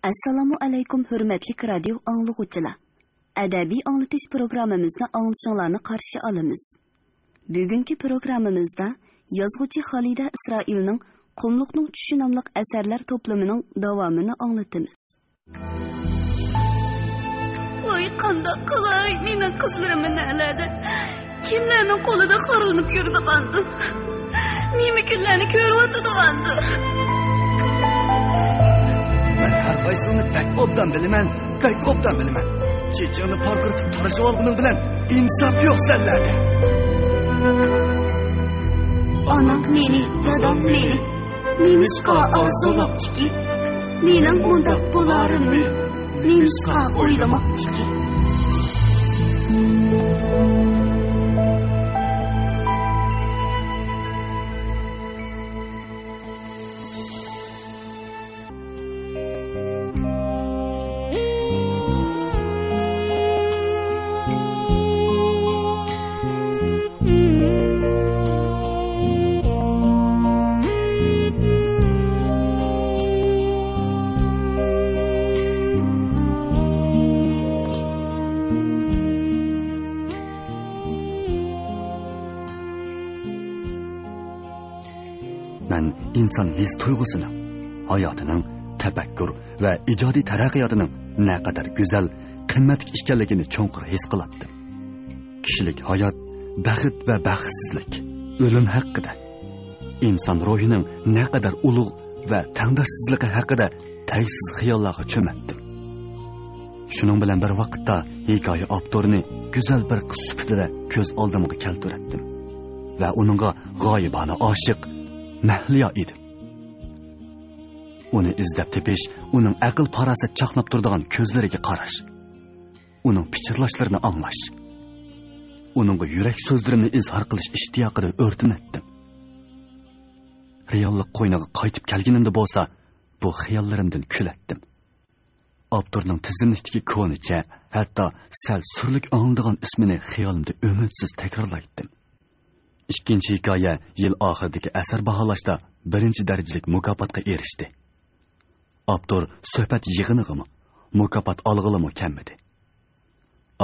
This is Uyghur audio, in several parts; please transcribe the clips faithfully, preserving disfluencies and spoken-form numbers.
ئەسسالامۇ ئەلەيكۇم، ھۆرمەتلىك رادىيو ئاڭلىغۇچىلار! ئەدەبىي ئاڭلىتىش پروگراممىمىزنى ئاڭلىشىڭلارنى قارشى ئالىمىز. بۈگۈنكى پروگراممىمىزدا يازغۇچى خالىدە ئىسرائىلنىڭ قۇملۇقنىڭ چۈشى ناملىق ئەسەرلەر توپلىمىنىڭ داۋامىنى ئاڭلىتىمىز. ۋاي، قانداق قىلاي، مېنىڭ قىزلىرىم نەلەردە؟ كىملەرنىڭ قولىدا خارلىنىپ يۈرىدىغاندۇ؟ نېمە كۈنلەرنى كۆرۈۋاتىدىغاندۇ؟ مەن ھەر قايسىڭنى بەك ئوبدان بىلىمەن، بەك ئوبدان بىلىمەن. چېچىڭنى پارقىرىتىپ تارىشىۋالغىنىڭ بىلەن ئىنساپ يوق سەنلەردە. ئانام مېنى، دادام مېنى نېمىشقا ئارزۇلاپتىكى؟ مېنىڭ مۇنداق بولارىمنى نېمىشقا ئويلىماپتىكى؟ مەن ئىنسان ھېس تۇيغۇسىنىڭ، ھاياتىنىڭ، تەپەككۇر ۋە ئىجادىي تەرەققىياتىنىڭ نەقەدەر گۈزەل، قىممەتلىك ئىكەنلىكىنى چوڭقۇر ھېس قىلاتتىم. كىشىلىك ھايات، بەخت ۋە بەختسىزلىك، ئۆلۈم ھەققىدە، ئىنسان روھىنىڭ نەقەدەر ئۇلۇغ ۋە تەڭداشسىزلىقى ھەققىدە تەگسىز خىياللارغا چۆمەتتىم. شۇنىڭ بىلەن بىر ۋاقىتتا، ھېكايە ئاپتورىنى گۈزەل بىر قىز سۈپىتىدە كۆز ئالدىمغا كەلتۈرەتتىم ۋە ئۇنىڭغا غايىبانە ئاشىق، مەھلىيا ئىدىم. ئۇنى ئىزدەپ تېپىش، ئۇنىڭ ئەقىل-پاراسەت چاقناپ تۇرىدىغان كۆزلىرىگە قاراش، ئۇنىڭ پىچىرلاشلىرىنى ئاڭلاش، ئۇنىڭغا يۈرەك سۆزلىرىمنى ئىزھار قىلىش ئىشتىياقىدا ئۆرتىنەتتىم. رېئاللىق قوينىغا قايتىپ كەلگىنىمدە بولسا، بۇ خىياللىرىمدىن كۈلەتتىم. ئاپتورنىڭ تىزىملىكتىكى كونىچە، ھەتتا سەل سۈرلۈك ئاڭلىنىدىغان ئىسمىنى خىيالىمدا ئۈمىدسىز تەكرارلايتتىم. ئىككىنچى ھېكايە يىل ئاخىرىدىكى ئەسەر باھالاشتا بىرىنچى دەرىجىلىك مۇكاپاتقا ئېرىشتى. ئاپتور سۆھبەت يىغىنىغىمۇ، مۇكاپات ئالغىلىمۇ كەلمىدى.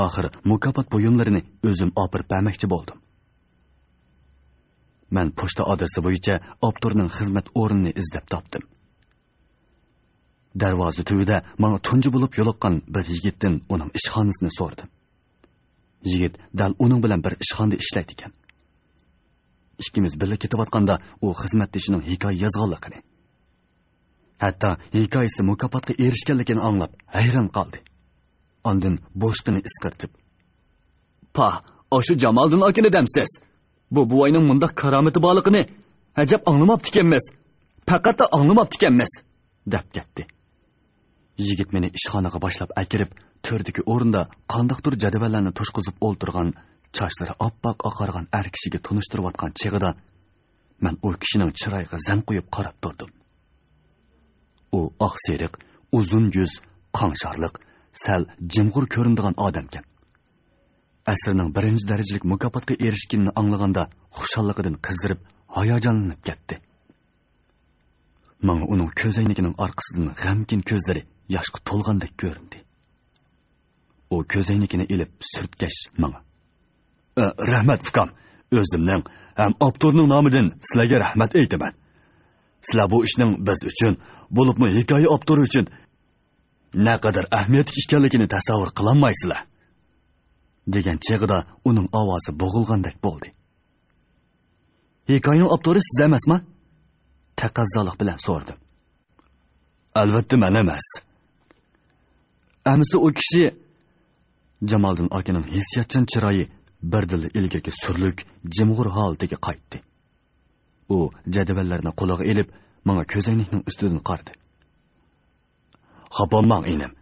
ئاخىر مۇكاپات بۇيۇملىرىنى ئۆزۈم ئاپىرىپ بەرمەكچى بولدۇم. مەن پوچتا ئادرېسى بويىچە ئاپتورنىڭ خىزمەت ئورنىنى ئىزدەپ تاپتىم. دەرۋازا تۈۋىدە ماڭا تۇنجى بولۇپ يولۇققان بىر يىگىتتىن ئۇنىڭ ئىشخانىسىنى سورىدىم. يىگىت دەل ئۇنىڭ بىلەن بىر ئىشخانىدا ئىشلەيدىكەن. ئىككىمىز بىللە كېتىۋاتقاندا ئۇ خىزمەتدىشىنىڭ ھېكايە يازغانلىقىنى، ھەتتا ھېكايىسى مۇكاپاتقا ئېرىشكەنلىكىنى ئاڭلاپ ھەيران قالدى. ئاندىن بوشىقىنى ئىسقىرتىپ، پاھ، ئاشۇ جامالدىن ئاكىنى دەمسىز؟ بۇ بوۋاينىڭ مۇنداق كارامىتى بارلىقىنى ئەجەب ئاڭلىماپتىكەنمىز. پەقەتلا ئاڭلىماپتىكەنمىز، دەپ كەتتى. يىگىت مېنى ئىشخانىغا باشلاپ ئەكىرىپ، تۆردىكى ئورۇندا قانداقتۇر جەدۋەللەرنى توشقۇزۇپ ئولتۇرغان، چاچلىرى ئاپئاق ئاقارغان ئەر كىشىگە تونۇشتۇرۇۋاتقان چېغىدا، مەن ئۇ كىشىنىڭ چىرايىغا زەن قويۇپ قاراپ تۇردۇم. ئۇ ئاق سېرىق، ئۇزۇن يۈز، قاڭشارلىق، سەل جىمغۇر كۆرۈنىدىغان ئادەمكەن. ئەسىرىنىڭ بىرىنچى دەرىجىلىك مۇكاپاتقا ئېرىشكىنىنى ئاڭلىغاندا، خۇشاللىقىدىن قىزىرىپ، ھاياجانلىنىپ كەتتى. ماڭا ئۇنىڭ كۆزەينىكىنىڭ ئارقىسىدىن غەمكىن كۆزلىرى ياشقا تولغاندەك كۆرۈندى. ئۇ كۆزەينىكىنى ئېلىپ سۈرتكەچ ماڭا، ئە، رەھمەت، ئۇكام. ئۆزۈمنىڭ ھەم ئاپتورنىڭ نامىدىن سىلەرگە رەھمەت ئېيتىمەن. سىلەر بۇ ئىشنىڭ بىز ئۈچۈن، بولۇپمۇ ھېكايە ئاپتورى ئۈچۈن نەقەدەر ئەھمىيەتلىك ئىكەنلىكىنى تەسەۋۋۇر قىلالمايسىلەر، دېگەن چېغىدا ئۇنىڭ ئاۋازى بوغۇلغاندەك بولدى. ھېكايىنىڭ ئاپتورى سىز ئەمەسما؟ تەقەززالىق بىلەن سورىدىم. ئەلۋەتتە مەن ئەمەس. ئەمىسە ئۇ كىشى. جامالدىن ئاكىنىڭ ھېسسىياتچان چىرايى بىردىنلا ئىلگىرىكى سۈرلۈك، جىمغۇر ھالىتىگە قايتتى. ئۇ جەدۋەللەرنى قولىغا ئېلىپ، ماڭا كۆزەينەكنىڭ ئۈستىدىن قارىدى. خاپا بولماڭ، ئىنىم.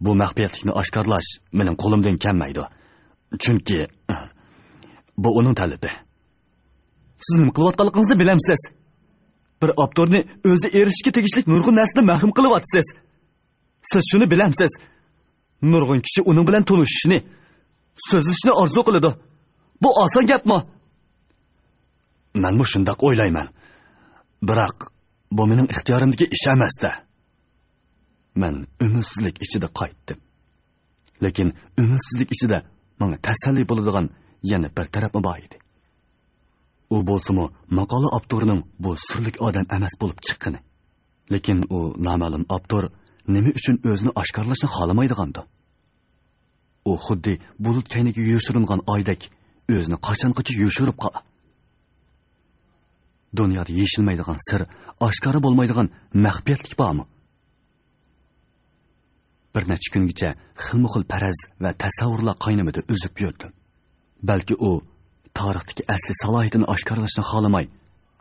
بۇ مەخپىيەتلىكنى ئاشكارىلاش مېنىڭ قولۇمدىن كەلمەيدۇ. چۈنكى بۇ ئۇنىڭ تەلىپى. سىز نېمە قىلىۋاتقانلىقىڭىزنى بىلەمسىز؟ بىر ئاپتورنى ئۆزى ئېرىشىشكە تېگىشلىك نۇرغۇن نەرسىدىن مەھرۇم قىلىۋاتىسىز. سىز شۇنى بىلەمسىز؟ نۇرغۇن كىشى ئۇنىڭ بىلەن تونۇشۇشنى، سۆزلىشىشنى ئارزۇ قىلىدۇ. بۇ ئاسان گەپمۇ؟ مەنمۇ شۇنداق ئويلايمەن. بىراق، بۇ مېنىڭ ئىختىيارىمدىكى ئىش ئەمەس-دە. مەن ئۈمىدسىزلىك ئىچىدە قايتتىم. لېكىن ئۈمىدسىزلىك ئىچىدە ماڭا تەسەللى بولىدىغان يەنە بىر تەرەپمۇ بار ئىدى. ئۇ بولسىمۇ ماقالە ئاپتورىنىڭ بۇ سۈرلۈك ئادەم ئەمەس بولۇپ چىققىنى. لېكىن ئۇ نامەلۇم ئاپتور نېمە ئۈچۈن ئۆزىنى ئاشكارىلاشنى خالىمايدىغاندۇ؟ ئۇ خۇددى بۇلۇت كەينىگە يوشۇرۇنغان ئايدەك ئۆزىنى قاچانغىچە يوشۇرۇپ قالا. دۇنيادا يېشىلمەيدىغان سىر، ئاشكارا بولمايدىغان مەخپىيەتلىك بارمۇ؟ بىر نەچچە كۈنگىچە خىلمۇ خىل پەرەز ۋە تەسەۋۋۇرلار قاينىمىدا ئۈزۈپ يۈردۈم. بەلكى ئۇ تارىختىكى ئەسلى سالاھىيىتىنى ئاشكارىلاشنى خالىماي،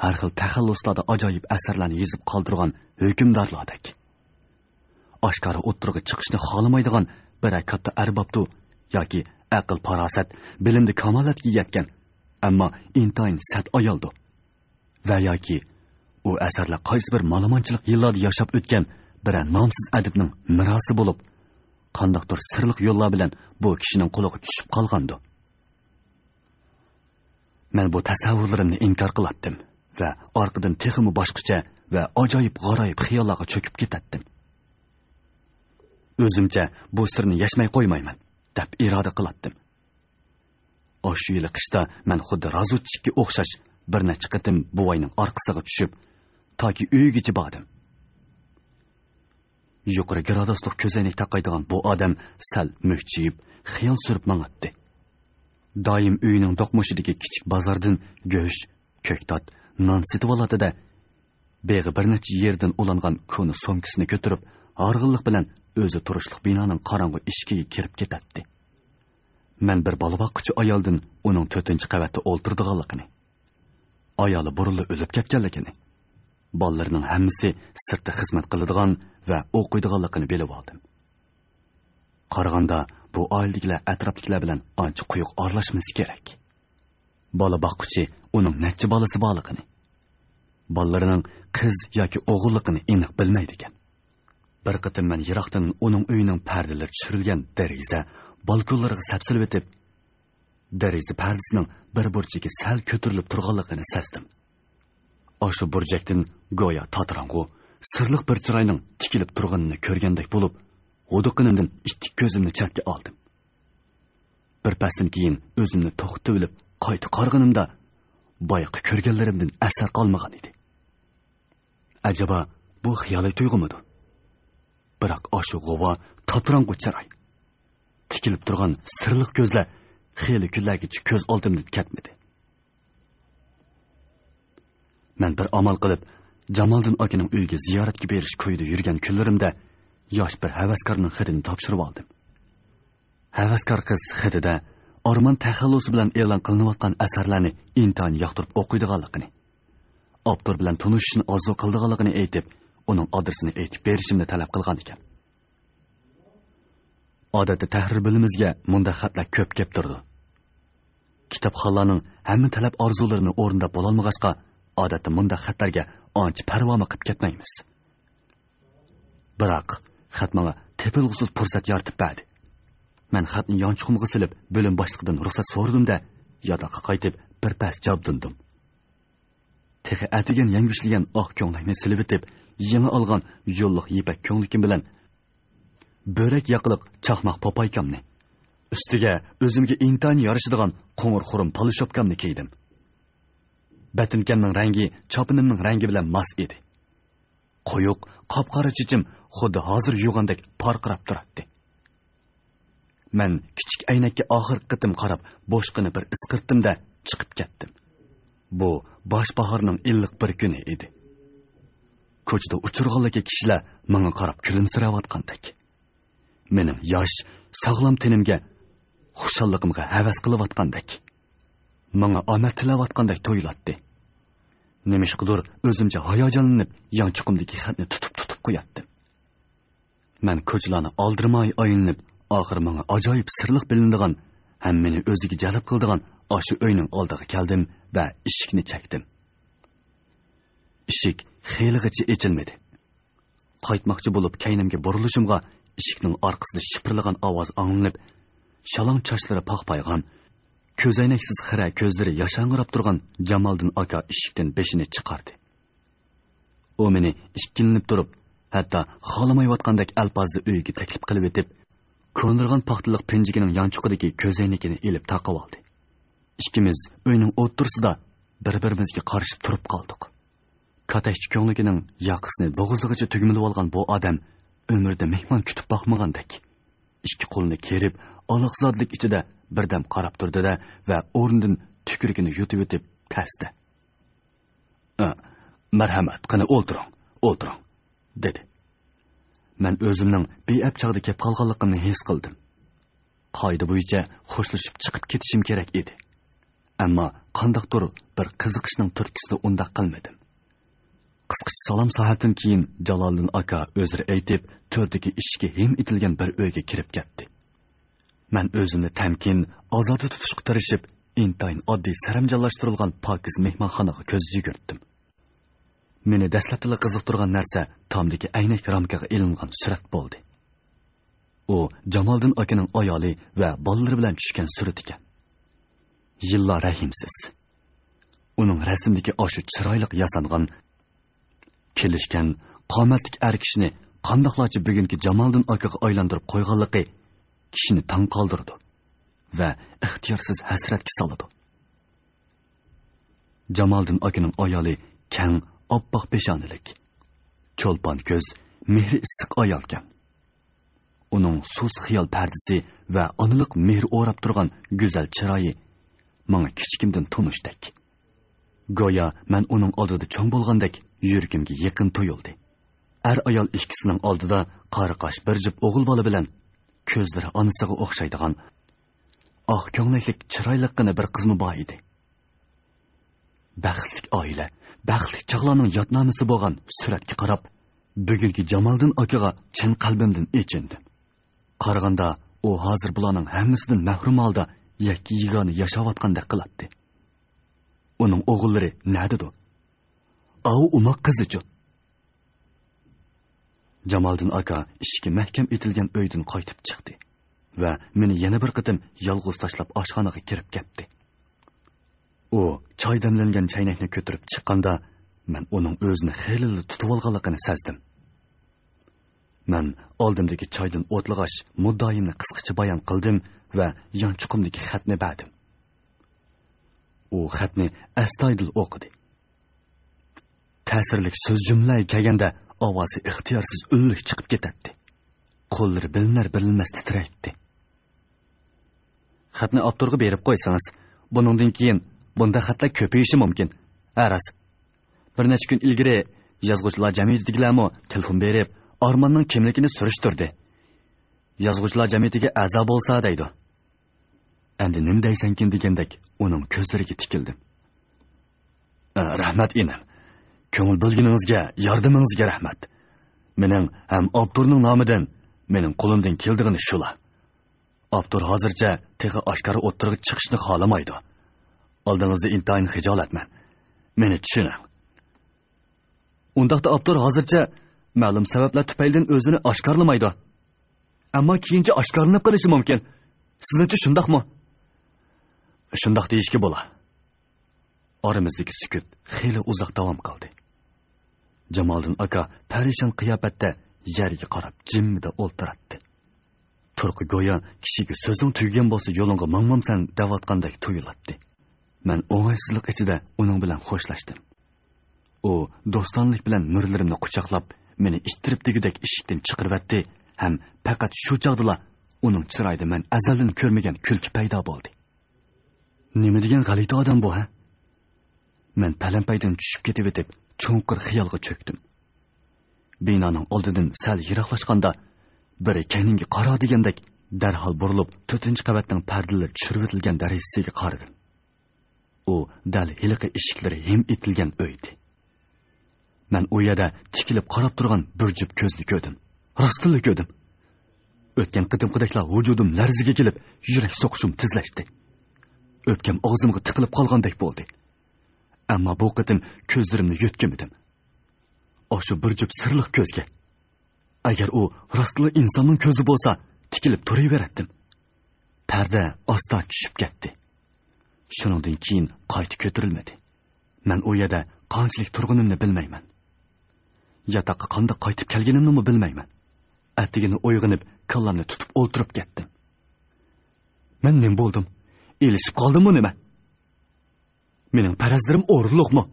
ھەر خىل تەخەللۇسلاردا ئاجايىپ ئەسەرلەرنى يېزىپ قالدۇرغان ھۆكۈمدارلاردەك. ئاشكارا ئوتتۇرىغا چىقىشنى خالىمايدىغان بىرەر كاتتا ئەربابتۇ ياكى ئەقىل-پاراسەت، بىلىمدە كامالەتكە يەتكەن، ئەمما ئىنتايىن سەت ئايالدۇ. ۋە ياكى ئۇ ئەسەرلەر قايسى بىر مالىمانچىلىق يىللاردا ياشاپ ئۆتكەن بىرەر نامسىز ئەدىبنىڭ مىراسى بولۇپ، قانداقتۇر سىرلىق يوللار بىلەن بۇ كىشىنىڭ قولىغا چۈشۈپ قالغاندۇ. مەن بۇ تەسەۋۋۇرلىرىمنى ئىنكار قىلاتتىم ۋە ئارقىدىن تېخىمۇ باشقىچە ۋە ئاجايىپ غارايىپ خىياللارغا چۆكۈپ كېتەتتىم. ئۆزۈمچە بۇ سىرنى يەشمەي قويمايمەن، دەپ ئىرادە قىلاتتىم. ئاشۇ يىلى قىشتا مەن خۇددى رازۇچىككە ئوخشاش بىر نەچچە قېتىم بوۋاينىڭ ئارقىسىغا چۈشۈپ، تاكى ئۆيىگىچە باردىم. يۇقىرى گرادۇسلۇق كۆزەينەك تاقايدىغان بۇ ئادەم سەل مۈكچىيىپ، خىيال سۈرۈپ ماڭاتتى. دائىم ئۆيىنىڭ دوقمۇشىدىكى كىچىك بازاردىن گۆش، كۆكتات، نان سېتىۋالاتتى-دە، بېغى بىر نەچچە يېرىدىن ئۇلانغان كونا سومكىسىنى كۆتۈرۈپ، ھارغىنلىق بىلەن ئۆزى تۇرۇشلۇق بىنانىڭ قاراڭغۇ ئىشىكىگە كىرىپ كېتەتتى. مەن بىر بالا باققۇچى ئايالدىن ئۇنىڭ تۆتىنچى قەۋەتتە ئولتۇرىدىغانلىقىنى، ئايالى بۇرۇنلا ئۆلۈپ كەتكەنلىكىنى، بالىلىرىنىڭ ھەممىسى سىرتتا خىزمەت قىلىدىغان ۋە ئوقۇيدىغانلىقىنى بىلىۋالدىم. قارىغاندا، بۇ ئائىلىدىكىلەر ئەتراپتىكىلەر بىلەن ئانچە قويۇق ئارىلاشمىسا كېرەك. بالا باققۇچى ئۇنىڭ نەچچە بالىسى بارلىقىنى، بالىلىرىنىڭ قىز ياكى ئوغۇللۇقىنى ئېنىق بىلمەيدىكەن. بىر قېتىم مەن يىراقتىن ئۇنىڭ ئۆيىنىڭ پەردىلىرى چۈشۈرۈلگەن دېرىزە، بالكونلىرىغا سەپسېلىۋېتىپ، دېرىزە پەردىسىنىڭ بىر بۇرجىكى سەل كۆتۈرۈلۈپ تۇرغانلىقىنى سەزدىم. ئاشۇ بۇرجەكتىن گويا تاتىراڭغۇ، سىرلىق بىر چىراينىڭ تىكىلىپ تۇرغىنىنى كۆرگەندەك بولۇپ، ھودۇققىنىمدىن ئىتتىك كۆزۈمنى چەتكە ئالدىم. بىر پەستىن كېيىن ئۆزۈمنى توختىتىۋېلىپ، قايتا قارىغىنىمدا، بايىقى كۆرگەنلىرىمدىن ئەسەر قالمىغان ئىدى. ئەجەبا، بۇ خىيالىي تۇيغۇمىدۇ؟ بىراق ئاشۇ غۇۋا، تاتىراڭغۇ چىراي، تىكىلىپ تۇرغان سىرلىق كۆزلەر خېلى كۈنلەرگىچە كۆز ئالدىمدىن كەتمىدى. مەن بىر ئامال قىلىپ، جامالدىن ئاكىنىڭ ئۆيىگە زىيارەتكە بېرىش كويىدا يۈرگەن كۈنلىرىمدە ياش بىر ھەۋەسكارنىڭ خېتىنى تاپشۇرۇۋالدىم. ھەۋەسكار قىز خېتىدە ئارمان تەخەللۇسى بىلەن ئېلان قىلىنىۋاتقان ئەسەرلەرنى ئىنتايىن ياقتۇرۇپ ئوقۇيدىغانلىقىنى، ئاپتور بىلەن تونۇشۇشنى ئارزۇ قىلىدىغانلىقىنى ئېيتىپ، ئۇنىڭ ئادرېسىنى ئېيتىپ بېرىشىمنى تەلەپ قىلغانىكەن. ئادەتتە تەھرىر بۆلۈمىمىزگە مۇنداق خەتلەر كۆپ كەپ تۇرىدۇ. كىتابخانلارنىڭ ھەممە تەلەپ ئارزۇلىرىنى ئورۇنداپ بولالمىغاچقا، ئادەتتە مۇنداق خەتلەرگە ئانچە پەرۋامۇ قىپ كەتمەيمىز. بىراق، خەت ماڭا تېپىلغۇسىز پۇرسەت يارىتىپ بەردى. مەن خەتنى يانچۇقۇمغا سېلىپ، بۆلۈم باشلىقىدىن رۇخسەت سورىدىم-دە، ياتاققا قايتىپ، بىر پەس جابدۇندۇم. تېخى ئەتىگەن يەڭگۈشلىگەن ئاق كۆڭلەكنى سېلىۋېتىپ، يېڭى ئالغان يوللۇق يىپەك كۆڭلىكىم بىلەن بۆرەك ياقىلىق چاقماق پوپايكامنى، ئۈستىگە ئۆزۈمگە ئىنتايىن يارىشىدىغان قوڭۇر خۇرۇم پالىشوپكامنى كىيدىم. بەتىنكەمنىڭ رەڭگى چاپىنىمنىڭ رەڭگى بىلەن ماس ئىدى. قويۇق، قاپقارا چېچىم خۇددى ھازىر يۇغاندەك پارقىراپ تۇراتتى. مەن كىچىك ئەينەككە ئاخىرقى قېتىم قاراپ، بوشقىنە بىر ئىسقىرتتىم-دە، چىقىپ كەتتىم. بۇ باش باھارنىڭ ئىللىق بىر كۈنى ئىدى. كوچىدا ئۇچرىغانلىكى كىشىلەر ماڭا قاراپ كۈلۈمسىرەۋاتقاندەك. مېنىڭ ياش، ساغلام تېنىمگە، خۇشاللىقىمغا ھەۋەس قىلىۋاتقاندەك، ماڭا ئامەت تىلەۋاتقاندەك تۇيۇلاتتى. نېمىشقىدۇر ئۆزۈمچە ھاياجانلىنىپ، يانچۇقۇمدىكى خەتنى تۇتۇپ-تۇتۇپ قوياتتىم. مەن كوچىلارنى ئالدىرىماي ئايلىنىپ، ئاخىر ماڭا ئاجايىپ سىرلىق بىلىنىدىغان، ھەممىنى ئۆزىگە جەلپ قىلىدىغان ئاشۇ ئۆينىڭ ئالدىغا كەلدىم ۋە ئىشىكنى چەكتىم. ئىشىك خېلىغىچە ئېچىلمىدى. قايتماقچى بولۇپ كەينىمگە بۇرۇلۇشۇمغا، ئىشىكنىڭ ئارقىسىدا شىپىرلىغان ئاۋاز ئاڭلىنىپ، شالاڭ چاچلىرى پاخپايغان، كۆزەينەكسىز خىرە كۆزلىرى ياشاڭراپ تۇرغان جامالدىن ئاكا ئىشىكتىن بېشىنى چىقاردى. ئۇ مېنى ئىككىلىنىپ تۇرۇپ، ھەتتا خالىمايۋاتقاندەك ئەلپازدا ئۆيگە تەكلىپ قىلىۋېتىپ، كونىرىغان پاختىلىق پىنجىكىنىڭ يانچۇقىدىكى كۆزەينىكىنى ئېلىپ تاقىۋالدى. ئىككىمىز ئۆينىڭ ئوتتۇرىسىدا بىر-بىرىمىزگە قارىشىپ تۇرۇپ قالدۇق. كاتەكچە كۆڭلىكىنىڭ ياقىسىنى بوغۇزىغىچە تۈگمىلىۋالغان بۇ ئادەم ئۆمرىدە مېھمان كۈتۈپ باقمىغاندەك، ئىككى قولىنى كېرىپ، ئالاقزادىلىك ئىچىدە بىردەم قاراپ تۇردى-دە ۋە ئورنىدىن تۈكرۈكىنى يۇتۇۋېتىپ تەستە: «ئە، مەرھەمەت، قېنى ئولتۇرۇڭ، ئولتۇرۇڭ»، دېدى. مەن ئۆزۈمنىڭ بىئەپ چاغدا كەپ قالغانلىقىمنى ھېس قىلدىم. قائىدە بويىچە خوشلىشىپ چىقىپ كېتىشىم كېرەك ئىدى. ئەمما قانداقتۇر بىر قىزىقىشنىڭ تۈرتكىسىدە ئۇنداق قىلمىدىم. قىسقىچە سالام ساھەتتىن كېيىن جالالدىن ئاكا ئۆزرە ئېيتىپ، تۆردىكى ئىشىكى ھىم ئېتىلگەن بىر ئۆيگە كىرىپ كەتتى. مەن ئۆزۈمنى تەمكىن، ئازادە تۇتۇشقا تىرىشىپ، ئىنتايىن ئاددىي سەرەمجانلاشتۇرۇلغان پاكىز مېھمانخانىغا كۆز يۈگۈرتتۈم. مېنى دەسلەپتىلا قىزىقتۇرغان نەرسە تامدىكى ئەينەك رامكىغا ئېلىنغان سۈرەت بولدى. ئۇ جامالدىن ئاكىنىڭ ئايالى ۋە بالىلىرى بىلەن چۈشكەن سۈرىتىكەن. يىللار رەھىمسىز. ئۇنىڭ رەسىمدىكى ئاشۇ چىرايلىق ياسانغان، كېلىشكەن، قامەتلىك ئەر كىشىنى قانداقلارچە بۈگۈنكى جامالدىن ئاكىغا ئايلاندۇرۇپ قويغانلىقى كىشىنى تاڭ قالدۇرىدۇ ۋە ئىختىيارسىز ھەسرەتكە سالىدۇ. جامالدىن ئاكىنىڭ ئايالى كەڭ، ئاپئاق پېشانىلىك، چولپان كۆز، مېھرى ئىسسىق ئايالكەن. ئۇنىڭ سۇس خىيال پەردىسى ۋە ئانىلىق مېھرى ئوراپ تۇرغان گۈزەل چىرايى ماڭا كىچىكىمدىن تونۇشتەك. گويا مەن ئۇنىڭ ئالدىدا چوڭ بولغاندەك يۈرىكىمگە يېقىن تۇيۇلدى. ئەر-ئايال ئىككىسىنىڭ ئالدىدا قارىقاش بىر جۈپ ئوغۇل بالا بىلەن كۆزلىرى ئانىسىغا ئوخشايدىغان ئاق كۆڭلەكلىك چىرايلىققىنە بىر قىزمۇ بار ئىدى. بەختلىك ئائىلە، بەختلىك چاغلارنىڭ يادنامىسى بولغان سۈرەتكە قاراپ، بۈگۈنكى جامالدىن ئاكىغا چىن قەلبىمدىن ئېچىندىم. قارىغاندا، ئۇ ھازىر بۇلارنىڭ ھەممىسىدىن مەھرۇم ھالدا يەككە-يېگانە ياشاۋاتقاندەك قىلاتتى. ئۇنىڭ ئوغۇللىرى نەدىدۇ؟ ئاۋۇ ئوماق قىزىچۇ؟ جامالدىن ئاكا ئىشىكى مەھكەم ئېتىلگەن ئۆيدىن قايتىپ چىقتى ۋە مېنى يەنە بىر قېتىم يالغۇز تاشلاپ ئاشخانىغا كىرىپ كەتتى. ئۇ چاي دەملەنگەن چەينەكنى كۆتۈرۈپ چىققاندا، مەن ئۇنىڭ ئۆزىنى خېلىلا تۇتۇۋالغانلىقىنى سەزدىم. مەن ئالدىمدىكى چايدىن ئوتلىغاچ، مۇددىئايىمنى قىسقىچە بايان قىلدىم ۋە يانچۇقۇمدىكى خەتنى بەردىم. ئۇ خەتنى ئەستايىدىل ئوقۇدى. تەسىرلىك سۆز جۈملىلەرگە كەلگەندە، ئاۋازى ئىختىيارسىز ئۈنلۈك چىقىپ كېتەتتى. قوللىرى بىلىنەر-بىلىنمەس تىترەيتتى. خەتنى ئاپتورغا بېرىپ قويسىڭىز، بۇنىڭدىن كېيىن بۇنداق خەتلەر كۆپىيىشى مۇمكىن. ھە، راست. بىر نەچچە كۈن ئىلگىرى يازغۇچىلار جەمئىيىتىدىكىلەرمۇ تېلېفون بېرىپ، ئارماننىڭ كىملىكىنى سۈرۈشتۈردى. يازغۇچىلار جەمئىيىتىگە ئەزا بولسا دەيدۇ. ئەمدى نېمە دەيسەنكىن دېگەندەك ئۇنىڭ كۆزلىرىگە تىكىلدىم. ئە، رەھمەت ئىنىم. كۆڭۈل بۆلگىنىڭىزگە، ياردىمىڭىزگە رەھمەت. مېنىڭ ھەم ئاپتورنىڭ نامىدىن مېنىڭ قولۇمدىن كېلىدىغىنى شۇلا. ئاپتور ھازىرچە تېخى ئاشكارا ئوتتۇرىغا چىقىشنى خالىمايدۇ. ئالدىڭىزدا ئىنتايىن خىجالەتمەن. مېنى چۈشىنىڭ. ئۇنداقتا ئاپتور ھازىرچە مەلۇم سەۋەبلەر تۈپەيلىدىن ئۆزىنى ئاشكارىلىمايدۇ. ئەمما كېيىنچە ئاشكارىلىنىپ قېلىشى مۇمكىن. سىزنىڭچە شۇنداقمۇ؟ شۇنداق دېيىشكە بولا. ئارىمىزدىكى سۈكۈت خېلى ئۇزاق داۋام قىلدى. جامالدىن ئاكا پەرىشان قىياپەتتە يەرگە قاراپ جىممىدە ئولتۇراتتى. تۇرقى گويا كىشىگە سۆزۈڭ تۈگىگەن بولسا يولۇڭغا ماڭمامسەن دەۋاتقاندەك تۇيۇلاتتى. مەن ئوڭايسىزلىق ئىچىدە ئۇنىڭ بىلەن خوشلاشتىم. ئۇ دوستانىلىك بىلەن مۈرىلىرىمنى قۇچاقلاپ، مېنى ئىتتىرىپ دېگۈدەك ئىشىكتىن چىقىرىۋەتتى ھەم پەقەت شۇ چاغدىلا ئۇنىڭ چىرايىدا مەن ئەزەلدىن كۆرمىگەن كۈلكە پەيدا بولدى. نېمە دېگەن غەلىتە ئادەم بۇ، ھە؟ مەن پەلەمپەيدىن چۈشۈپ كېتىۋېتىپ، چوڭقۇر خىيالغا چۆكتۈم. بىنانىڭ ئالدىدىن سەل يىراقلاشقاندا، بىرى كەينىڭگە قارا دېگەندەك دەرھال بۇرۇلۇپ، تۆتىنچى قەۋەتنىڭ پەردىلىرى چۈشۈرۈۋېتىلگەن دەرىجىسىگە قارىدىم. ئۇ دەل ھېلىقى ئىشىكلىرى ھىم ئېتىلگەن ئۆيدى. مەن ئۇ يەردە تىكىلىپ قاراپ تۇرغان بىر جۈپ كۆزنى كۆردۈم. راستتىنلا كۆردۈم. ئۆتكەن قېتىمقىدەكلا ۋۇجۇدۇم لەرزىگە كېلىپ، يۈرەك سوقۇشۇم تېزلەشتى. ئۆپكەم ئاغزىمغا تىقىلىپ قالغاندەك بولدى. ئەمما بۇ قېتىم كۆزلىرىمنى يۆتكىمىدىم. ئاشۇ بىر جۈپ سىرلىق كۆزگە. ئەگەر ئۇ راستلا ئىنساننىڭ كۆزى بولسا، تىكىلىپ تۇرۇۋېرەتتىم. پەردە ئاستا چۈشۈپ كەتتى. شۇنىڭدىن كېيىن قايتا كۆتۈرۈلمىدى. مەن ئۇ يەردە قانچىلىك تۇرغىنىمنى بىلمەيمەن. ياتاققا قانداق قايتىپ كەلگىنىمنىمۇ بىلمەيمەن. ئەتىگىنى ئويغىنىپ، كاللامنى تۇتۇپ ئولتۇرۇپ كەتتىم. مەن نېمە بولدۇم؟ ئېلىشىپ قالدىممۇ نېمە؟ مېنىڭ پەرەزلىرىم ئورۇنلۇقمۇ؟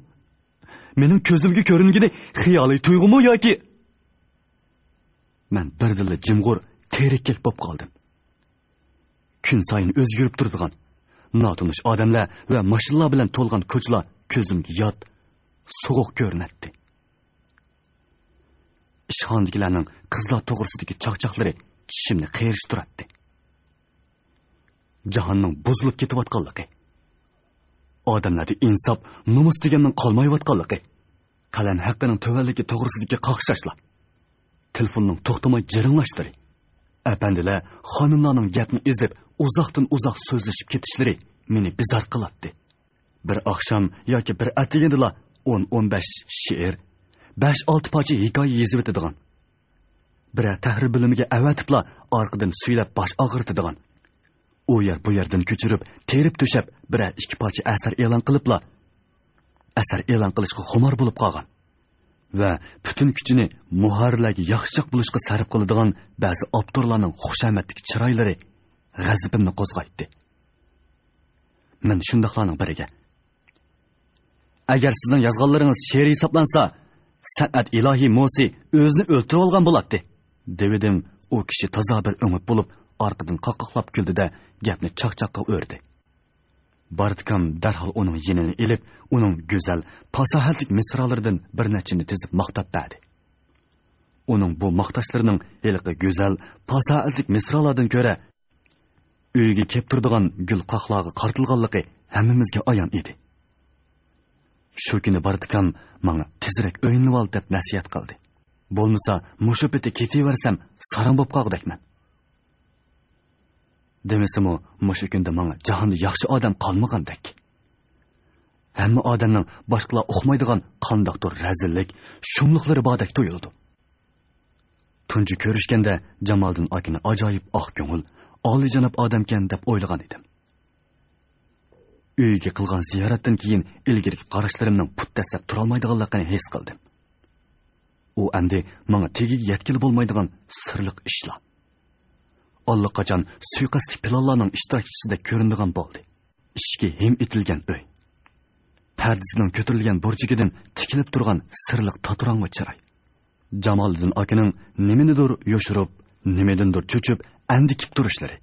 مېنىڭ كۆزۈمگە كۆرۈنگىنى خىيالىي تۇيغۇمۇ ياكى؟ مەن بىردىنلا جىمغۇر، تېرىككەك بولۇپ قالدىم. كۈن سايىن ئۆزگىرىپ تۇرىدىغان، ناتونۇش ئادەملەر ۋە ماشىنىلار بىلەن تولغان كوچىلار كۆزۈمگە يات، سوغۇق كۆرۈنەتتى. ئىشخانىدىكىلەرنىڭ قىزلار توغرىسىدىكى چاقچاقلىرى چىشىمنى قېرىشتۇراتتى. جاھاننىڭ بۇزۇلۇپ كېتىۋاتقانلىقى، ئادەملەردە ئىنساپ، نومۇس دېگەننىڭ قالمايۋاتقانلىقى، قەلەم ھەققىنىڭ تۆۋەنلىكى توغرىسىدىكى قاقشاشلار، تېلېفوننىڭ توختىماي جىرىڭلاشلىرى، ئەپەندىلەر، خانىملارنىڭ گەپنى ئېزىپ، ئۇزاقتىن ئۇزاق سۆزلىشىپ كېتىشلىرى مېنى بىزار قىلاتتى. بىر ئاخشام ياكى بىر ئەتىگەندىلا ئون، ئون بەش شېئىر، بەش، ئالتە پارچە ھېكايە يېزىۋېتىدىغان، بىرەر تەھرىر بۆلۈمىگە ئەۋەتىپلا ئارقىدىن سۈيلەپ باش ئاغرىتىدىغان، ئۇ يەر بۇ يەردىن كۆچۈرۈپ، تېرىپ-تۆشەپ بىرەر ئىككى پارچە ئەسەر ئېلان قىلىپلا، ئەسەر ئېلان قىلىشقا خۇمار بولۇپ قالغان ۋە پۈتۈن كۈچىنى مۇھەررىرلەرگە ياخشىچاق بولۇشقا سەرپ قىلىدىغان بەزى ئاپتورلارنىڭ خۇشامەتلىك چىرايلىرى غەزىپىمنى قوزغايتتى. مەن شۇنداقلارنىڭ بىرىگە، «ئەگەر سىزنىڭ يازغانلىرىڭىز شېئىر ھېسابلانسا، سەنئەت ئىلاھى موسى ئۆزىنى ئۆلتۈرۈۋالغان بولاتتى» دېۋىدىم. ئۇ كىشى تازا بىر ئۆڭۈپ بولۇپ، ئارقىدىن قاقاقلاپ كۈلدى-دە، گەپنى چاقچاققا ئۆردى. بارتىكام دەرھال ئۇنىڭ يېنىنى ئېلىپ، ئۇنىڭ گۈزەل، پاساھەتلىك مىسرالىرىدىن بىر نەچچىنى تىزىپ ماختاپ بەردى. ئۇنىڭ بۇ ماختاشلىرىنىڭ ھېلىقى گۈزەل، پاساھەتلىك مىسرالىردىن كۆرە، ئۆيىگە كەپ تۇرىدىغان گۈل قاقلارغا قارىتىلغانلىقى ھەممىمىزگە ئايان ئىدى. شۇ كۈنى بارتىكام ماڭا تېزرەك ئۆيلىنىۋال دەپ نەسىھەت قىلدى. بولمىسا مۇشۇ پېتى كېتىۋەرسەم ساراڭ بوپ قالغۇدەكمەن. دېمىسىمۇ مۇشۇ كۈندە ماڭا جاھاندا ياخشى ئادەم قالمىغاندەك. ھەممە ئادەمنىڭ باشقىلار ئۇقمايدىغان قانداقتۇر رەزىللىك، شۇملۇقلىرى باردەك تۇيۇلىدۇ. تۇنجى كۆرۈشكەندە جامالدىن ئاكىنى ئاجايىپ ئاق كۆڭۈل، ئالىيجاناب ئادەمكەن دەپ ئويلىغان ئىدىم. ئۆيىگە قىلغان زىيارەتتىن كېيىن ئىلگىرىكى قاراشلىرىمنىڭ پۇت دەسسەپ تۇرالمايدىغانلىقىنى ھېس قىلدىم. ئۇ ئەمدى ماڭا تېگىگە يەتكىلى بولمايدىغان سىرلىق ئىشلار، ئاللىقاچان سۇيىقەستلىك پىلانلارنىڭ ئىشتىراكچىسىدەك كۆرۈنىدىغان بولدى. ئىشىكى ھىم ئېتىلگەن ئۆي، پەردىسىنىڭ كۆتۈرۈلگەن بۇرجىكىدىن تىكىلىپ تۇرغان سىرلىق تاتىراڭغۇ چىراي، جامالىدىن ئاكىنىڭ نېمىنىدۇر يوشۇرۇپ، نېمىدىندۇر چۆچۈپ، ئەندىكىپ تۇرۇشلىرى،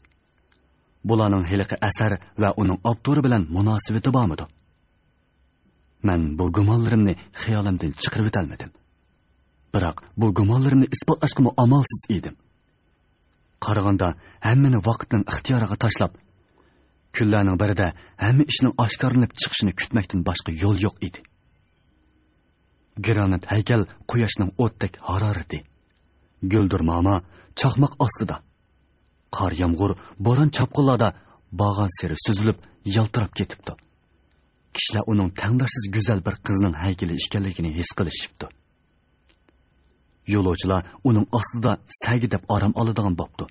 بۇلارنىڭ ھېلىقى ئەسەر ۋە ئۇنىڭ ئاپتورى بىلەن مۇناسىۋىتى بارمىدۇ؟ مەن بۇ گۇمانلىرىمنى خىيالىمدىن چىقىرىۋېتەلمىدىم. بىراق بۇ گۇمانلىرىمنى ئىسپاتلاشقىمۇ ئامالسىز ئىدىم. قارىغاندا ھەممىنى ۋاقىتنىڭ ئىختىيارىغا تاشلاپ، كۈنلەرنىڭ بىرىدە ھەممە ئىشنىڭ ئاشكارىلىنىپ چىقىشىنى كۈتمەكتىن باشقا يول يوق ئىدى. گرانىت ھەيكەل قۇياشنىڭ ئوتتەك ھارارىتى، گۈلدۈر ماما چاقماق ئاستىدا، قار يامغۇر، بوران چاپقۇنلاردا بارغانسېرى سۈزۈلۈپ يالتىراپ كېتىپتۇ. كىشىلەر ئۇنىڭ تەڭداشسىز گۈزەل بىر قىزنىڭ ھەيكىلى ئىكەنلىكىنى ھېس قىلىشىپتۇ. يولۇچىلار ئۇنىڭ ئاستىدا سەگىدەپ ئارام ئالىدىغان بوپتۇ.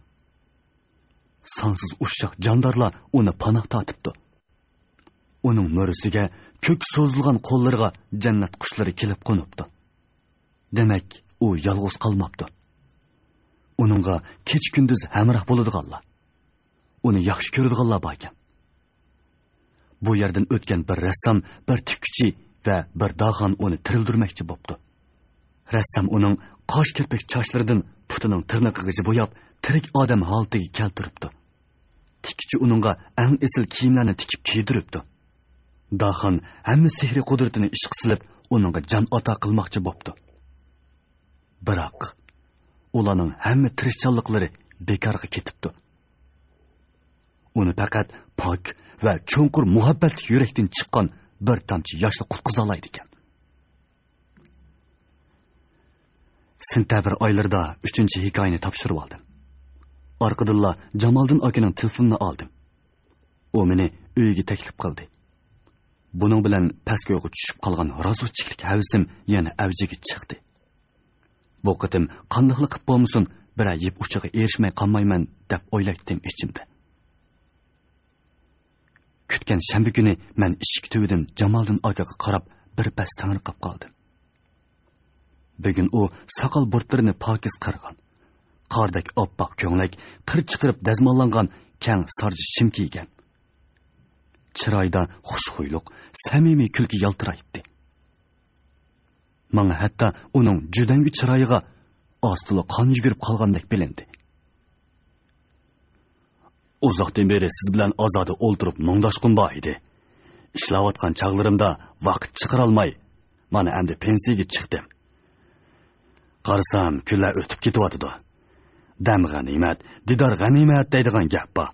سانسىز ئۇششاق جاندارلار ئۇنى پاناھ تارتىپتۇ. ئۇنىڭ مۈرىسىگە، كۆككە سوزۇلغان قوللىرىغا جەننەت قۇشلىرى كېلىپ قونۇپتۇ. دېمەك، ئۇ يالغۇز قالماپتۇ. ئۇنىڭغا كېچە-كۈندۈز ھەمراھ بولىدىغانلار، ئۇنى ياخشى كۆرىدىغانلار باركەن. بۇ يەردىن ئۆتكەن بىر رەسسام، بىر تىككۈچى ۋە بىر داخان ئۇنى تىرىلدۈرمەكچى بوپتۇ. رەسسام ئۇنىڭ قاش كىرپىك چاچلىرىدىن پۇتىنىڭ تىرنىقىغىچە بوياپ، تىرىك ئادەم ھالىتىگە كەلتۈرۈپتۇ. تىككۈچى ئۇنىڭغا ئەڭ ئېسىل كىيىملەرنى تىكىپ كىيدۈرۈپتۇ. داخان ھەممە سېھرىي قۇدرىتىنى ئىشقا سېلىپ، ئۇنىڭغا جان ئاتا قىلماقچى بوپتۇ. بىراق، ئۇلارنىڭ ھەممە تىرىشچانلىقلىرى بىكارغا كېتىپتۇ. ئۇنى پەقەت پاك ۋە چوڭقۇر مۇھەببەتلىك يۈرەكتىن چىققان بىر تامچە ياشلا قۇتقۇزالايدىكەن. سېنتەبىر ئايلىرىدا ئۈچىنچى ھېكايىنى تاپشۇرۇۋالدىم. ئارقىدىنلا جامالدىن ئاكىنىڭ تېلېفونىنى ئالدىم. ئۇ مېنى ئۆيىگە تەكلىپ قىلدى. بۇنىڭ بىلەن پەسكويغا چۈشۈپ قالغان رازۋېدچىكلىك ھەۋىسىم يەنە ئەۋجىگە چىقتى. بۇ قېتىم قانداقلا قىپ بولمىسۇن، بىرەر يىپ ئۇچىغا ئېرىشمەي قالمايمەن، دەپ ئويلايتتىم ئىچىمدە. كۈتكەن شەنبە كۈنى مەن ئىشىك تۈۋىدىن جامالدىن ئاكىغا قاراپ بىر پەس تېڭىرقاپ قالدىم. بۈگۈن ئۇ ساقال بۇرۇتلىرىنى پاكىز قىرغان. قاردەك ئاپئاق كۆڭلەك، قىر چىقىرىپ دەزماللانغان كەڭ سارجا شىم كىيگەن. چىرايىدا خۇشخۇيلۇق، سەمىمىي كۈلكە يالتىرايتتى. ماڭا ھەتتا ئۇنىڭ جۈدەڭگۈ چىرايىغا ئاستىلا قان يۈگۈرۈپ قالغاندەك بىلىندى. ئۇزاقتىن بېرى سىز بىلەن ئازادە ئولتۇرۇپ مۇڭداشقۇم بار ئىدى. ئىشلەۋاتقان چاغلىرىمدا ۋاقىت چىقىرالماي، مانا ئەمدى پېنسىيەگە چىقتىم. قارىسام، كۈنلەر ئۆتۈپ كېتىۋاتىدۇ. دەم غەنىيمەت، دىدار غەنىيمەت دەيدىغان گەپ بار.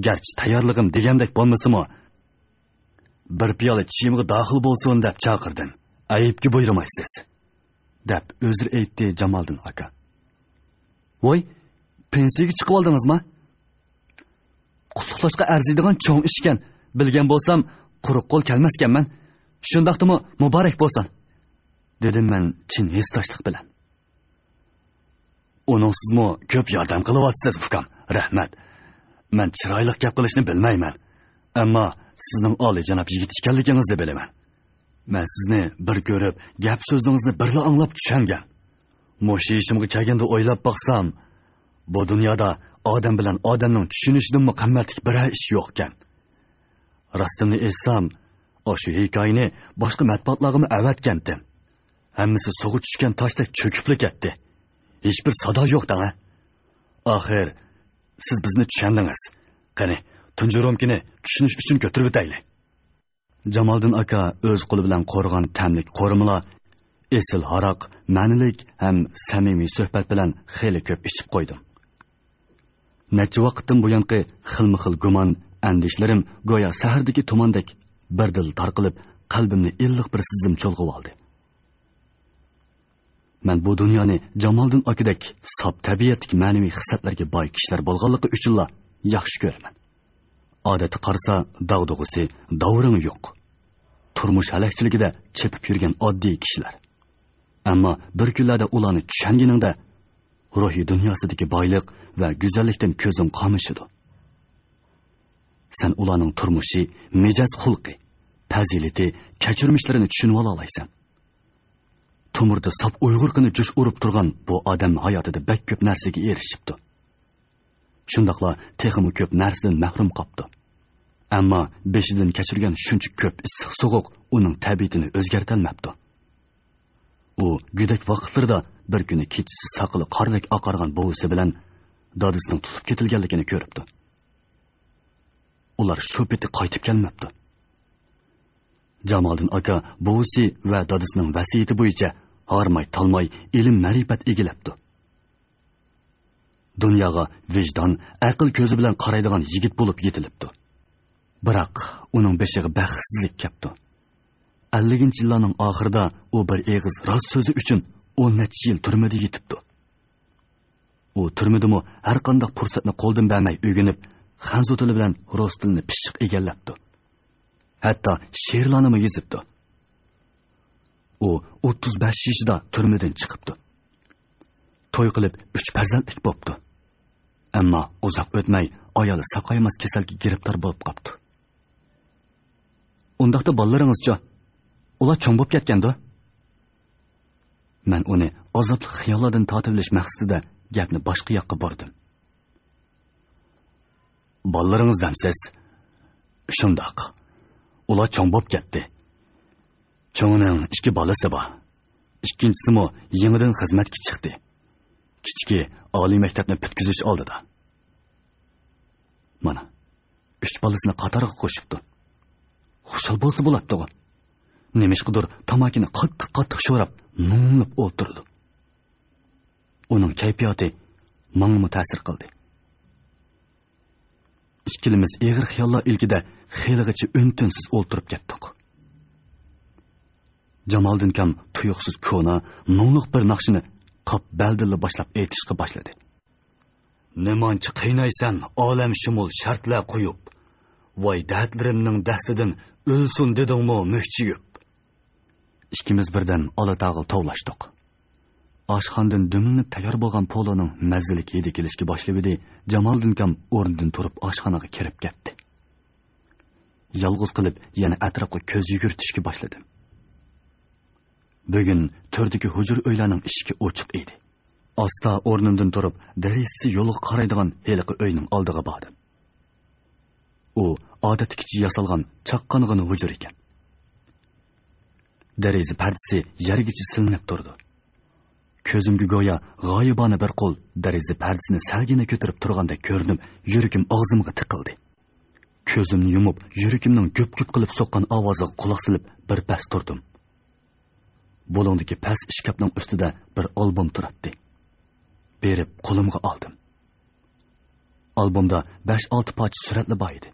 گەرچە تەييارلىقىم دېگەندەك بولمىسىمۇ، بىر پىيالە چېيىمغا داخىل بولسۇن دەپ چاقىردىم. ئەيىبكە بۇيرۇمايسىز، دەپ ئۆزرە ئېيتتى جامالدىن ئاكا. ۋاي، پېنسىيەگە چىقىۋالدىڭىزما؟ قۇتلۇقلاشقا ئەرزىيدىغان چوڭ ئىشكەن. بىلگەن بولسام، قۇرۇق قول كەلمەسكەنمەن. شۇنداقتىمۇ مۇبارەك بولسۇن، دېدىم مەن چىن ھېسداشلىق بىلەن. ئۇنىڭسىزمۇ كۆپ ياردەم قىلىۋاتىسىز، ئۇكام. رەھمەت. مەن چىرايلىق گەپ قىلىشنى بىلمەيمەن. ئەمما سىزنىڭ ئالىيجاناب يىگىت ئىكەنلىكىڭىزنى بىلىمەن. مەن سىزنى بىر كۆرۈپ، گەپ سۆزىڭىزنى بىرلا ئاڭلاپ چۈشەنگەن. مۇشۇ يېشىمغا كەلگەندە ئويلاپ باقسام، بۇ دۇنيادا ئادەم بىلەن ئادەمنىڭ چۈشىنىشىدىنمۇ قىممەتلىك بىرەر ئىش يوقكەن. راستىمنى ئېيتسام، ئاشۇ ھېكايىنى باشقا مەتبۇئاتلارغىمۇ ئەۋەتكەنتىم. ھەممىسى سۇغا چۈشكەن تاشتەك چۆكۈپلا كەتتى. ھېچبىر سادا يوق دەڭە. ئاخىر، سىز بىزنى چۈشەندىڭىز. قېنى، تۇنجى رومكىنى چۈشىنىش ئۈچۈن كۆتۈرۈۋېتەيلى. جامالدىن ئاكا ئۆز قولى بىلەن قورغان تەملىك قورۇمىلار، ئېسىل ھاراق، مەنىلىك ھەم سەمىمىي سۆھبەت بىلەن خېلى كۆپ ئىچىپ قويدۇم. نەچچە ۋاقىتتىن بۇيانقى خىلمۇ خىل گۇمان، ئەندىشىلىرىم گويا سەھەردىكى تۇماندەك بىردىنلا تارقىلىپ، قەلبىمنى ئىللىق بىر سېزىم چۇلغىۋالدى. مەن بۇ دۇنيانى جامالدىن ئاكىدەك ساپ تەبىئەتلىك مەنىۋى خىسلەتلەرگە باي كىشىلەر بولغانلىقى ئۈچۈنلا ياخشى كۆرىمەن. ئادەتتە قارىسا، داغدۇغىسى، داۋرىڭى يوق. تۇرمۇش ھەلەكچىلىكىدە چېپىپ يۈرگەن ئاددىي كىشىلەر. ئەمما بىر كۈنلەردە ئۇلارنى چۈشەنگىنىڭدە، روھىي دۇنياسىدىكى بايلىق ۋە گۈزەللىكتىن كۆزۈڭ قامىشىدۇ. سەن ئۇلارنىڭ تۇرمۇشى، مىجەز خۇلقى، پەزىلىتى، كەچۈرمىشلىرىنى چۈشىنىۋالالايسەن. تومۇردا ساپ ئۇيغۇر قېنى جۇش ئۇرۇپ تۇرغان بۇ ئادەم ھاياتىدا بەك كۆپ نەرسىگە ئېرىشىپتۇ. شۇنداقلا تېخىمۇ كۆپ نەرسىدىن مەھرۇم قاپتۇ. ئەمما بېشىدىن كەچۈرگەن شۇنچە كۆپ ئىسسىق سوغۇق ئۇنىڭ تەبىئىتىنى ئۆزگەرتەلمەپتۇ. ئۇ گۆدەك ۋاقىتلىرىدا بىر كۈنى كېچىسى ساقىلى قاردەك ئاقارغان بوۋىسى بىلەن دادىسىنىڭ تۇتۇپ كېتىلگەنلىكىنى كۆرۈپتۇ. ئۇلار شۇ پېتى قايتىپ كەلمەپتۇ. جامالدىن ئاكا بوۋىسى ۋە دادىسىنىڭ ۋەسىيىتى بويىچە ھارماي-تالماي ئىلىم-مەرىپەت ئىگىلەپتۇ. دۇنياغا ۋىجدان، ئەقىل كۆزى بىلەن قارايدىغان يىگىت بولۇپ يېتىلىپتۇ. بىراق، ئۇنىڭ بېشىغا بەختسىزلىك كەپتۇ. ئەللىكىنچى يىللارنىڭ ئاخىرىدا ئۇ بىر ئېغىز راست سۆزى ئۈچۈن ئون نەچچە يىل تۈرمىدە يېتىپتۇ. ئۇ تۈرمىدىمۇ ھەرقانداق پۇرسەتنى قولدىن بەرمەي ئۆگىنىپ، خەنزۇ تىلى بىلەن رۇس تىلىنى پىششىق ئىگىلەپتۇ. ھەتتا شېئىرلارنىمۇ يېزىپتۇ. ئۇ ئوتتۇز بەش يېشىدا تۈرمىدىن چىقىپتۇ. توي قىلىپ ئۈچ پەرزەنتلىك بوپتۇ. ئەمما ئۇزاق ئۆتمەي ئايالى ساقايماس كېسەلگە گىرىپتار بولۇپ قاپتۇ. ئۇنداقتا بالىلىرىڭىزچۇ؟ ئۇلار چوڭ بوپ كەتكەندۇ؟ مەن ئۇنى ئازابلىق خىياللاردىن تارتىۋېلىش مەقسىتىدە گەپنى باشقا ياققا بۇردۇم. بالىلىرىڭىز دەمسىز؟ شۇنداق. ئۇلار چوڭ بوپ كەتتى. چوڭىنىڭ ئىككى بالىسى بار. ئىككىنچىسىمۇ يېڭىدىن خىزمەتكە چىقتى. كىچىكى ئالىي مەكتەپنى پۈتكۈزۈش ئالدىدا. مانا، ئۈچ بالىسىنى قاتارغا قوشۇپتۇ. خۇشال بولسا بولاتتىغۇ. نېمىشقىدۇر تاماكىنى قاتتىق-قاتتىق شوراپ، مۇڭلىنىپ ئولتۇرىدۇ. ئۇنىڭ كەيپىياتى ماڭىمۇ تەسىر قىلدى. ئىككىلىمىز ئېغىر خىياللار ئىلكىدە خېلىغىچە ئۈن-تىنسىز ئولتۇرۇپ كەتتۇق. جامالدىنكام تۇيۇقسىز كونا، مۇڭلۇق بىر ناخشىنى قاپ بەلدىنلا باشلاپ ئېيتىشقا باشلىدى. نېمانچە قىينايسەن ئالەمشۇمۇل شەرتلەر قويۇپ، ۋاي دەردلىرىمنىڭ دەستىدىن ئۆلسۇن دېدىڭمۇ مۈكچىيىپ. ئىككىمىز بىردەم ئالا تاغىل توۋلاشتۇق. ئاشخانىدىن دۈملىنىپ تەييار بولغان پولۇنىڭ مەززىلىك ھىدى كېلىشكە باشلىۋىدى، جامالدىنكام ئورنىدىن تۇرۇپ ئاشخانىغا كىرىپ كەتتى. يالغۇز قېلىپ يەنە ئەتراپقا كۆز يۈگۈرتۈشكە باشلىدىم. بۈگۈن تۆردىكى ھۇجرا ئۆيلەرنىڭ ئىشىكى ئوچۇق ئىدى. ئاستا ئورنۇمدىن تۇرۇپ، دېرىزىسى يولغا قارايدىغان ھېلىقى ئۆينىڭ ئالدىغا باردىم. ئۇ ئادەتتىكىچە ياسالغان چاققانغىنا ھۇجرا ئىكەن. دېرىزە پەردىسى يەرگىچە سىلىنىپ تۇرىدۇ. كۆزۈمگە گويا غايىبانە بىر قول دېرىزە پەردىسىنى سەلگىنە كۆتۈرۈپ تۇرغاندەك كۆرۈنۈپ، يۈرىكىم ئاغزىمغا تىقىلدى. كۆزۈمنى يۇمۇپ، يۈرىكىمنىڭ گۈپ-گۈپ قىلىپ سوققان ئاۋازىغا قۇلاق سېلىپ، بىر پەس تۇردۇم. بۇلۇڭدىكى پەس ئىشكاپنىڭ ئۈستىدە بىر ئالبوم تۇراتتى. بېرىپ قولۇمغا ئالدىم. ئالبومدا بەش-ئالتە پارچە سۈرەتلا بار ئىدى.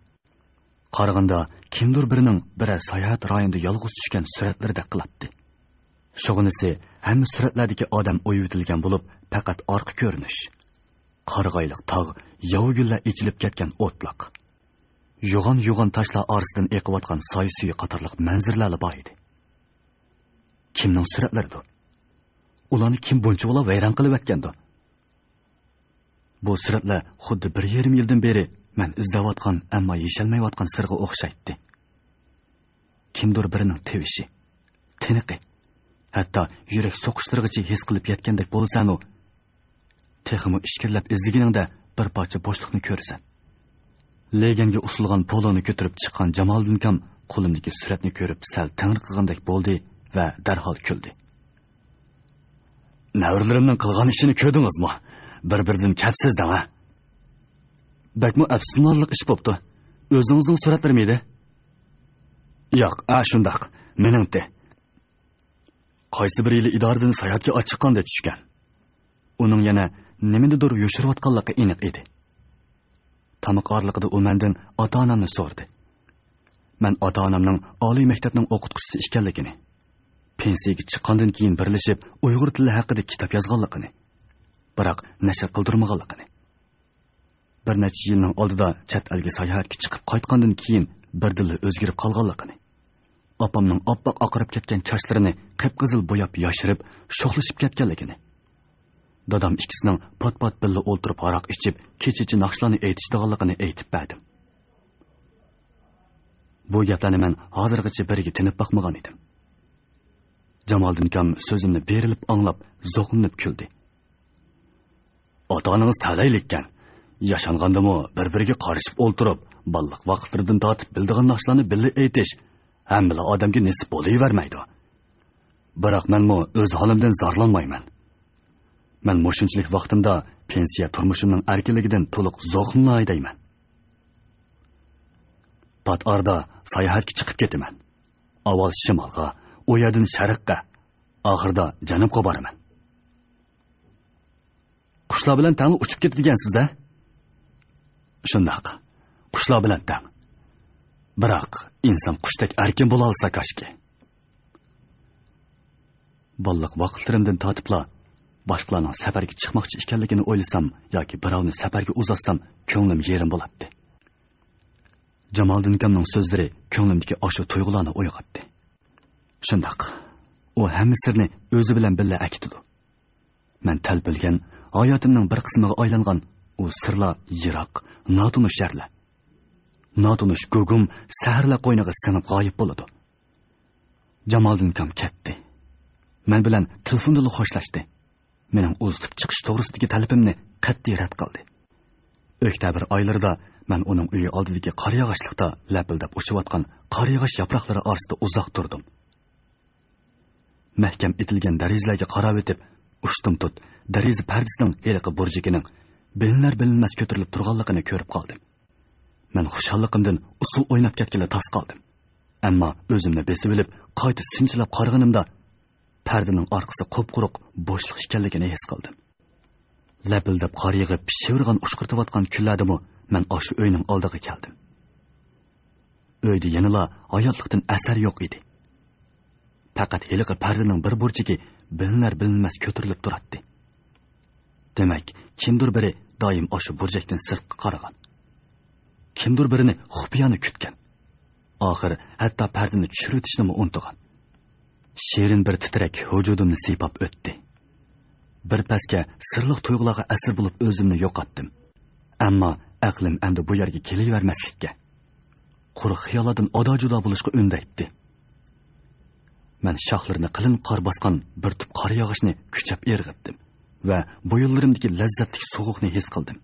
قارىغاندا، كىمدۇر بىرىنىڭ بىرەر ساياھەت رايونىدا يالغۇز چۈشكەن سۈرەتلىرىدەك قىلاتتى. شۇغىنىسى، ھەممە سۈرەتلەردىكى ئادەم ئويۇۋېتىلگەن بولۇپ، پەقەت ئارقا كۆرۈنۈش، قارىغايلىق تاغ، ياۋا گۈللەر ئېچىلىپ كەتكەن ئوتلاق، يوغان-يوغان تاشلار ئارىسىدىن ئېقىۋاتقان سايە سۈيى قاتارلىق مەنزىرىلەرلا بار ئىدى. كىمنىڭ سۈرەتلىرىدۇ؟ ئۇلارنى كىم بۇنچىۋالا ۋەيران قىلىۋەتكەندۇ؟ بۇ سۈرەتلەر خۇددى بىر يېرىم يىلدىن بېرى مەن ئىزدەۋاتقان، ئەمما يېشەلمەيۋاتقان سىرغا ئوخشايتتى. كىمدۇر بىرىنىڭ تىۋىشى، تىنىقى، ھەتتا يۈرەك سوقۇشلىرىغىچە ھېس قىلىپ يەتكەندەك بولىسەنۇ، تېخىمۇ ئىچكىرىلەپ ئىزدىگىنىڭدە بىر پارچە بوشلۇقنى كۆرىسەن. لېگەنگە ئۇسۇلغان پولونى كۆتۈرۈپ چىققان جامالدىنكام قولۇمدىكى سۈرەتنى كۆرۈپ سەل تېڭىرقىغاندەك بولدى ۋە دەرھال كۈلدى. نەۋرىلىرىمنىڭ قىلغان ئىشىنى كۆردىڭىزمۇ؟ بىر-بىرىدىن كەپسىز دەڭ، ھە؟ بەكمۇ ئەپسۇسلىنارلىق ئىش بوپتۇ. ئۆزىڭىزنىڭ سۈرەتلىرىمىدى؟ ياق، ئە، شۇنداق. مېنىڭتى. قايسى بىر يىلى ئىدارىدىن ساياھەتكە ئاچىققاندا چۈشكەن. ئۇنىڭ يەنە نېمىنىدۇر يوشۇرۇۋاتقانلىقى ئېنىق ئىدى. تاماق ئارىلىقىدا ئۇ مەندىن ئاتا-ئانامنى سورىدى. مەن ئاتا-ئانامنىڭ ئالىي مەكتەپنىڭ ئوقۇتقۇچىسى ئىكەنلىكىنى، پېنسىيەگە چىققاندىن كېيىن بىرلىشىپ ئۇيغۇر تىلى ھەققىدە كىتاب يازغانلىقىنى، بىراق نەشر قىلدۇرمىغانلىقىنى، بىر نەچچە يىلنىڭ ئالدىدا چەت ئەلگە ساياھەتكە چىقىپ قايتقاندىن كېيىن بىردىنلا ئۆزگىرىپ قالغانلىقىنى، ئاپامنىڭ ئاپئاق ئاقىرىپ كەتكەن چاچلىرىنى قىپقىزىل بوياپ ياشىرىپ، شوخلىشىپ كەتكەنلىكىنى، دادام ئىككىسىنىڭ پات-پات بىللە ئولتۇرۇپ ھاراق ئىچىپ، كېچىچە ناخشىلارنى ئېيتىشىدىغانلىقىنى ئېيتىپ بەردىم. بۇ گەپلەرنى مەن ھازىرغىچە بىرىگە تىنىپ باقمىغان ئىدىم. جامالدىنكام سۆزۈمنى بېرىلىپ ئاڭلاپ، زوقلىنىپ كۈلدى. ئاتا-ئانىڭىز تەلەيلىككەن. ياشانغاندىمۇ بىر-بىرىگە قارىشىپ ئولتۇرۇپ، بالىلىق ۋاقىتلىرىدىن تارتىپ بىلىدىغان ناخشىلارنى بىللە ئېيتىش ھەممىلا ئادەمگە نېسىپ بولۇۋەرمەيدۇ. بىراق مەنمۇ ئۆز ھالىمدىن زارلانمايمەن. مەن مۇشۇنچىلىك ۋاقتىمدا پېنسىيە تۇرمۇشۇمنىڭ ئەركىنلىكىدىن تولۇق زوقلىناي دەيمەن. پات ئارىدا ساياھەتكە چىقىپ كېتىمەن. ئاۋۋال شىمالغا، ئۇ يەردىن شەرققە، ئاخىرىدا جەنۇبقا بارىمەن. قۇشلار بىلەن تەڭلا ئۇچۇپ كېتىدىكەنسىز-دە؟ شۇنداق، قۇشلار بىلەن تەڭ. بىراق ئىنسان قۇشتەك ئەركىن بولالىسا كاشكى. بالىلىق ۋاقىتلىرىمدىن تارتىپلا باشقىلارنىڭ سەپەرگە چىقماقچى ئىكەنلىكىنى ئويلىسام ياكى بىراۋنى سەپەرگە ئۇزاتسام، كۆڭلۈم يېرىم بولاتتى. جامالدىنكامنىڭ سۆزلىرى كۆڭلۈمدىكى ئاشۇ تۇيغۇلارنى ئويغاتتى. شۇنداق، ئۇ ھەممە سىرنى ئۆزى بىلەن بىللە ئەكېتىدۇ. مەن تەلپۈنگەن، ھاياتىمنىڭ بىر قىسمىغا ئايلانغان ئۇ سىرلار يىراق، ناتونۇش يەرلەر، ناتونۇش گۇگۇم سەھەرلەر قوينىغا سىڭىپ غايىب بولىدۇ. جامالدىنكام كەتتى. مەن بىلەن تېلېفوندىلا خوشلاشتى. مېنىڭ ئۇزىتىپ چىقىش توغرىسىدىكى تەلىپىمنى قەتئىي رەت قىلدى. ئۆكتەبىر ئايلىرىدا مەن ئۇنىڭ ئۆيى ئالدىدىكى قارىياغاچلىقتا لەپىلدەپ ئۇچۇۋاتقان قارىياغاچ ياپراقلىرى ئارىسىدا ئۇزاق تۇردۇم. مەھكەم ئېتىلگەن دېرىزىلەرگە قاراۋېتىپ، ئۇشتۇمتۇت دېرىزە پەردىسىنىڭ ھېلىقى بۇرجىكىنىڭ بىلىنەر-بىلىنمەس كۆتۈرۈلۈپ تۇرغانلىقىنى كۆرۈپ قالدىم. مەن خۇشاللىقىمدىن ئۇسسۇل ئويناپ كەتكىلى تاس قالدىم. ئەمما ئۆزۈمنى بېسىۋېلىپ، قايتا سىنچىلاپ قارىغىنىمدا، پەردىنىڭ ئارقىسى قۇپقۇرۇق بوشلۇق ئىكەنلىكىنى ھېس قىلدىم. لەپىلدەپ قار يېغىپ، شىۋىرغان ئۇچقۇرتۇۋاتقان كۈنلەردىمۇ مەن ئاشۇ ئۆينىڭ ئالدىغا كەلدىم. ئۆيدە يەنىلا ھاياتلىقتىن ئەسەر يوق ئىدى. پەقەت ھېلىقى پەردىنىڭ بىر بۇرجىكى بىلىنەر-بىلىنمەس كۆتۈرۈلۈپ تۇراتتى. دېمەك، كىمدۇر بىرى دائىم ئاشۇ بۇرجەكتىن سىرتقا قارىغان. كىمدۇر بىرىنى خۇپىيانە كۈتكەن. ئاخىر ھەتتا پەردىنى چۈشۈرۈۋېتىشنىمۇ ئۇنتۇغان. شېرىن بىر تىترەك ۋۇجۇدۇمنى سىيپاپ ئۆتتى. بىر پەسكە سىرلىق تۇيغۇلارغا ئەسىر بولۇپ ئۆزۈمنى يوقاتتىم. ئەمما ئەقلىم ئەمدى بۇ يەرگە كېلىۋەرمەسلىككە، قۇرۇق خىياللاردىن ئادا-جۇدا بولۇشقا ئۈندەيتتى. مەن شاخلىرىنى قېلىن قار باسقان بىر تۈپ قارا ياغاچنى كۈچەپ ئىرغىتتىم ۋە بويۇنلىرىمدىكى لەززەتلىك سوغۇقنى ھېس قىلدىم.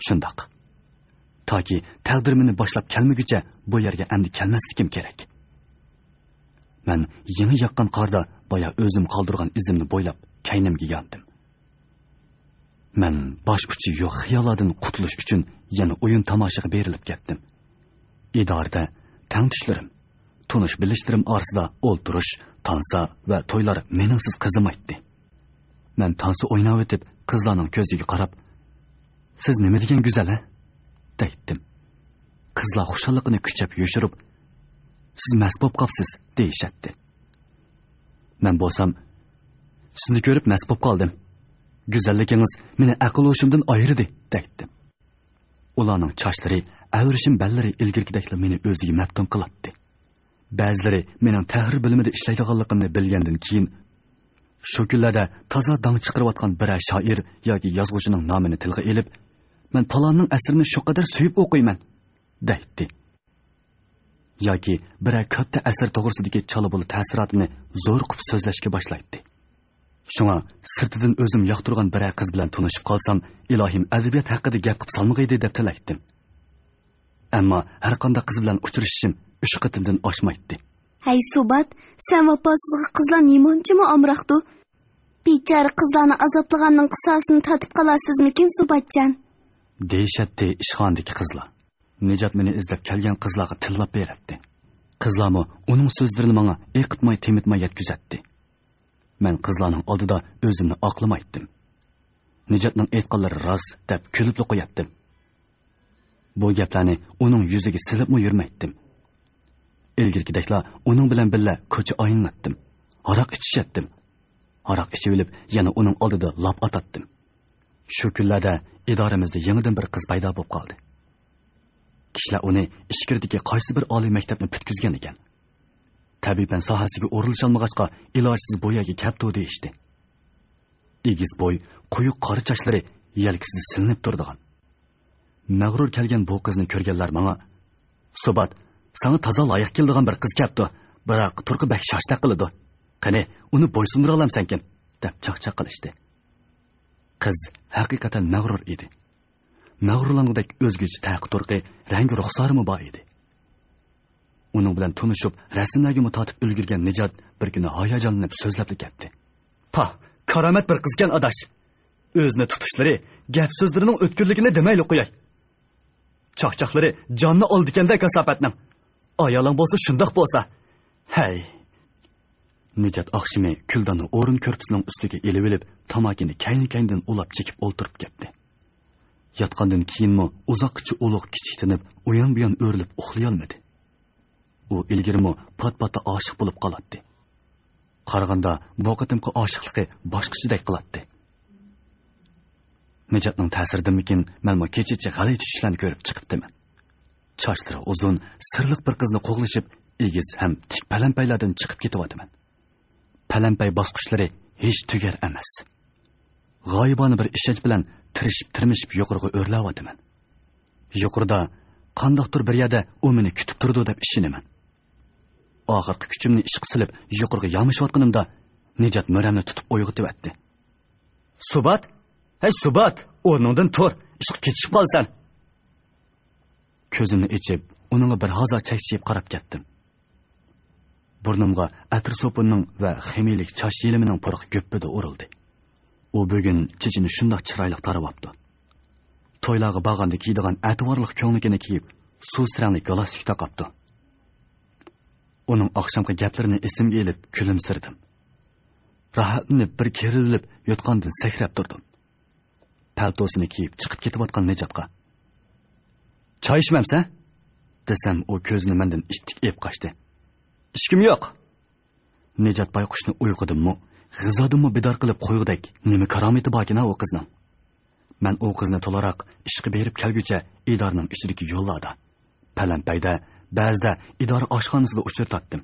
شۇنداق. تاكى تەقدىر مېنى باشلاپ كەلمىگۈچە بۇ يەرگە ئەمدى كەلمەسلىكىم كېرەك. مەن يېڭى ياغقان قاردا بايا ئۆزۈم قالدۇرغان ئىزىمنى بويلاپ كەينىمگە ياندىم. مەن باش ئۇچى يوق خىياللاردىن قۇتۇلۇش ئۈچۈن يەنە ئويۇن تاماشىغا بېرىلىپ كەتتىم. ئىدارىدە تەڭتۇشلىرىم، تونۇش بىلىشلىرىم ئارىسىدا ئولتۇرۇش، تانسا ۋە تويلار مېنىڭسىز قىزىمايتتى. مەن تانسا ئويناۋېتىپ، قىزلارنىڭ كۆزىگە قاراپ، «سىز نېمە دېگەن گۈزەل، ھە؟» دەيتتىم. قىزلار خۇشاللىقىنى كۈچەپ يوشۇرۇپ، «سىز مەست بولۇپ قاپسىز» دېيىشەتتى. مەن بولسام، «سىزنى كۆرۈپ مەست بولۇپ قالدىم. گۈزەللىكىڭىز مېنى ئەقىل ھوشۇمدىن ئايرىدى» دەيتتىم. ئۇلارنىڭ چاچلىرى، ئەۋرىشىم بەللىرى ئىلگىرىكىدەكلا مېنى ئۆزىگە مەپتۇن قىلاتتى. بەزىلىرى مېنىڭ تەھرىر بۆلۈمىدە ئىشلەيدىغانلىقىمنى بىلگەندىن كېيىن، شۇ كۈنلەردە تازا داڭ چىقىرىۋاتقان بىرەر شائىر ياكى يازغۇچىنىڭ نامىنى تىلغا ئېلىپ، «مەن پالاننىڭ ئەسىرىنى شۇ قەدەر سۆيۈپ ئوقۇيمەن» دەيتتى. ياكى بىرەر كاتتا ئەسەر توغرىسىدىكى چالا بۇلا تەسىراتىنى زورۇقۇپ سۆزلەشكە باشلايتتى. شۇڭا سىرتىدىن ئۆزۈم ياقتۇرغان بىرەر قىز بىلەن تونۇشۇپ قالسام، ئىلاھىم ئەدەبىيات ھەققىدە گەپ قىلىپ سالمىغىيدى دەپ تىلەيتتىم. ئەمما ھەر قانداق قىز بىلەن ئۇچرىشىشىم ئۈچ قېتىمدىن ئاشمايتتى. ھەي سۇبات، سەن ۋاپاسىزغا قىزلار نېمانچىمۇ ئامراقتۇ؟ بىچارە قىزلارنى ئازابلىغاننىڭ قىساسىنى تارتىپ قالارسىزمىكىن سۇباتجان؟ دېيىشەتتى ئىشخانىدىكى قىزلار. نىجات مېنى ئىزدەپ كەلگەن قىزلارغا تىللاپ بېرەتتى. قىزلارمۇ ئۇنىڭ سۆزلىرىنى ماڭا ئېقىتماي تېمىتماي يەتكۈزەتتى. مەن قىزلارنىڭ ئالدىدا ئۆزۈمنى ئاقلىمايتتىم. نىجاتنىڭ ئېيتقانلىرى راست دەپ كۈلۈپلا قوياتتىم. بۇ گەپلەرنى ئۇنىڭ يۈزىگە سېلىپمۇ يۈرمەيتتىم. ئىلگىرىكىدەكلا ئۇنىڭ بىلەن بىللە كوچا ئايلىناتتىم. ھاراق ئىچىشەتتىم. ھاراق ئىچىۋېلىپ يەنە ئۇنىڭ ئالدىدا لاپ ئاتاتتىم. شۇ كۈنلەردە ئىدارىمىزدە يېڭىدىن بىر قىز پەيدا بولۇپ قالدى. كىشىلەر ئۇنى ئىچكىرىدىكى قايسى بىر ئالىي مەكتەپنى پۈتكۈزگەن ئىكەن. تەبىئىي پەن ساھەسىگە ئورۇنلىشالمىغاچقا، ئىلاجسىز بۇ يەرگە كەپتۇ دېيىشتى. ئېگىز بوي، قويۇق قارا چاچلىرى يەلكىسىدە سېلىنىپ تۇرىدىغان. مەغرۇر كەلگەن بۇ قىزنى كۆرگەنلەر ماڭا، «سۇبات، ساڭا تازا لايىق كېلىدىغان بىر قىز كەپتۇ، بىراق تۇرقى بەك شاشتەك قىلىدۇ. قېنى، ئۇنى بويسۇندۇرالامسەنكىن؟» دەپ چاقچاق قىلىشتى. قىز ھەقىقەتەن مەغرۇر ئىدى. مەغرۇرلانغۇدەك ئۆزگىچە تەقى تۇرقى، رەڭگى رۇخسارىمۇ بار ئىدى. ئۇنىڭ بىلەن تونۇشۇپ، رەسىملەرگىمۇ تارتىپ ئۈلگۈرگەن نىجات بىر كۈنى ھاياجانلىنىپ سۆزلەپلا كەتتى. پاھ، كارامەت بىر قىزكەن ئاداش. ئۆزىنى تۇتۇشلىرى، گەپ سۆزلىرىنىڭ ئۆتكۈرلۈكىنى دېمەيلى قوياي. چاقچاقلىرى جاننى ئالىدىكەندە كاساپەتنىڭ. ئايالىڭ بولسا شۇنداق بولسا. ھەي. نىجات ئاخشىمى كۈلداننى ئورۇن كۆرپىسىنىڭ ئۈستىگە ئېلىۋېلىپ، تاماكىنى كەينى-كەينىدىن ئۇلاپ چېكىپ ئولتۇرۇپ كەتتى. ياتقاندىن كېيىنمۇ ئۇزاققىچە ئۇلۇغ كىچىك تىنىپ، ئۇيان-بۇيان ئۆرۈلۈپ ئۇخلىيالمىدى. ئۇ ئىلگىرىمۇ پات-پاتتا ئاشىق بولۇپ قالاتتى. قارىغاندا بۇ قېتىمقى ئاشىقلىقى باشقىچىدەك قىلاتتى. نىجاتنىڭ تەسىرىدىنمىكىن، مەنمۇ كېچىچە غەلىتە چۈشلەرنى كۆرۈپ چىقىپتىمەن. چاچلىرى ئۇزۇن، سىرلىق بىر قىزنى قوغلىشىپ، ئېگىز ھەم تىك پەلەمپەيلەردىن چىقىپ كېتىۋاتىمەن. پەلەمپەي باسقۇچلىرى ھېچ تۈگەر ئەمەس. غايىبانە بىر ئىشەنچ بىلەن تىرىشىپ-تىرمىشىپ يۇقىرىغا ئۆرلەۋاتىمەن. يۇقىرىدا قانداقتۇر بىر يەردە ئۇ مېنى كۈتۈپ تۇرىدۇ دەپ ئىشىنىمەن. ئاخىرقى كۈچۈمنى ئىشقا سېلىپ يۇقىرىغا يامىشىۋاتقىنىمدا نىجات مۈرەمنى تۇتۇپ ئويغىتىۋەتتى. سۇبات! ھەي سۇبات! ئورنۇڭدىن تۇر! ئىشقا كېچىشىپ قالىسەن! كۆزۈمنى ئېچىپ، ئۇنىڭغا بىر ھازا چەكچىيىپ قاراپ كەتتىم. بۇرنۇمغا ئەتىر سوپۇننىڭ ۋە خىمىيىلىك چاچ يېلىمىنىڭ پۇرىقى گۈپپىدە ئۇرۇلدى. ئۇ بۈگۈن چېچىنى شۇنداق چىرايلىق تارىۋاپتۇ. تويلارغا بارغاندا كىيىدىغان ئەتىۋارلىق كۆڭلىكىنى كىيىپ، سۇس رەڭلىك گالستۇك تاقاپتۇ. ئۇنىڭ ئاخشامقى گەپلىرىنى ئېسىمگە ئېلىپ كۈلۈمسىرىدىم. راھەتلىنىپ بىر كېرىلىپ يوتقاندىن سەكرەپ تۇردۇم. پەلتوسىنى كىيىپ چىقىپ كېتىۋاتقان نىجاتقا، «چاي ئىچمەمسەن؟» دېسەم، ئۇ كۆزىنى مەندىن ئىتتىك ئېلىپ قاچتى. «ئىچكۈم يوق.» نىجات بايقۇشنى ئۇيقۇدىنمۇ، غىزادىنمۇ بىدار قىلىپ قويغۇدەك نېمە كارامىتى باركىنا ئۇ قىزنىڭ؟ مەن ئۇ قىزنى تولىراق ئىشقا بېرىپ كەلگۈچە ئىدارىنىڭ ئىچىدىكى يوللاردا، پەلەمپەيدە، بەزىدە ئىدارە ئاشخانىسىدا ئۇچرىتاتتىم.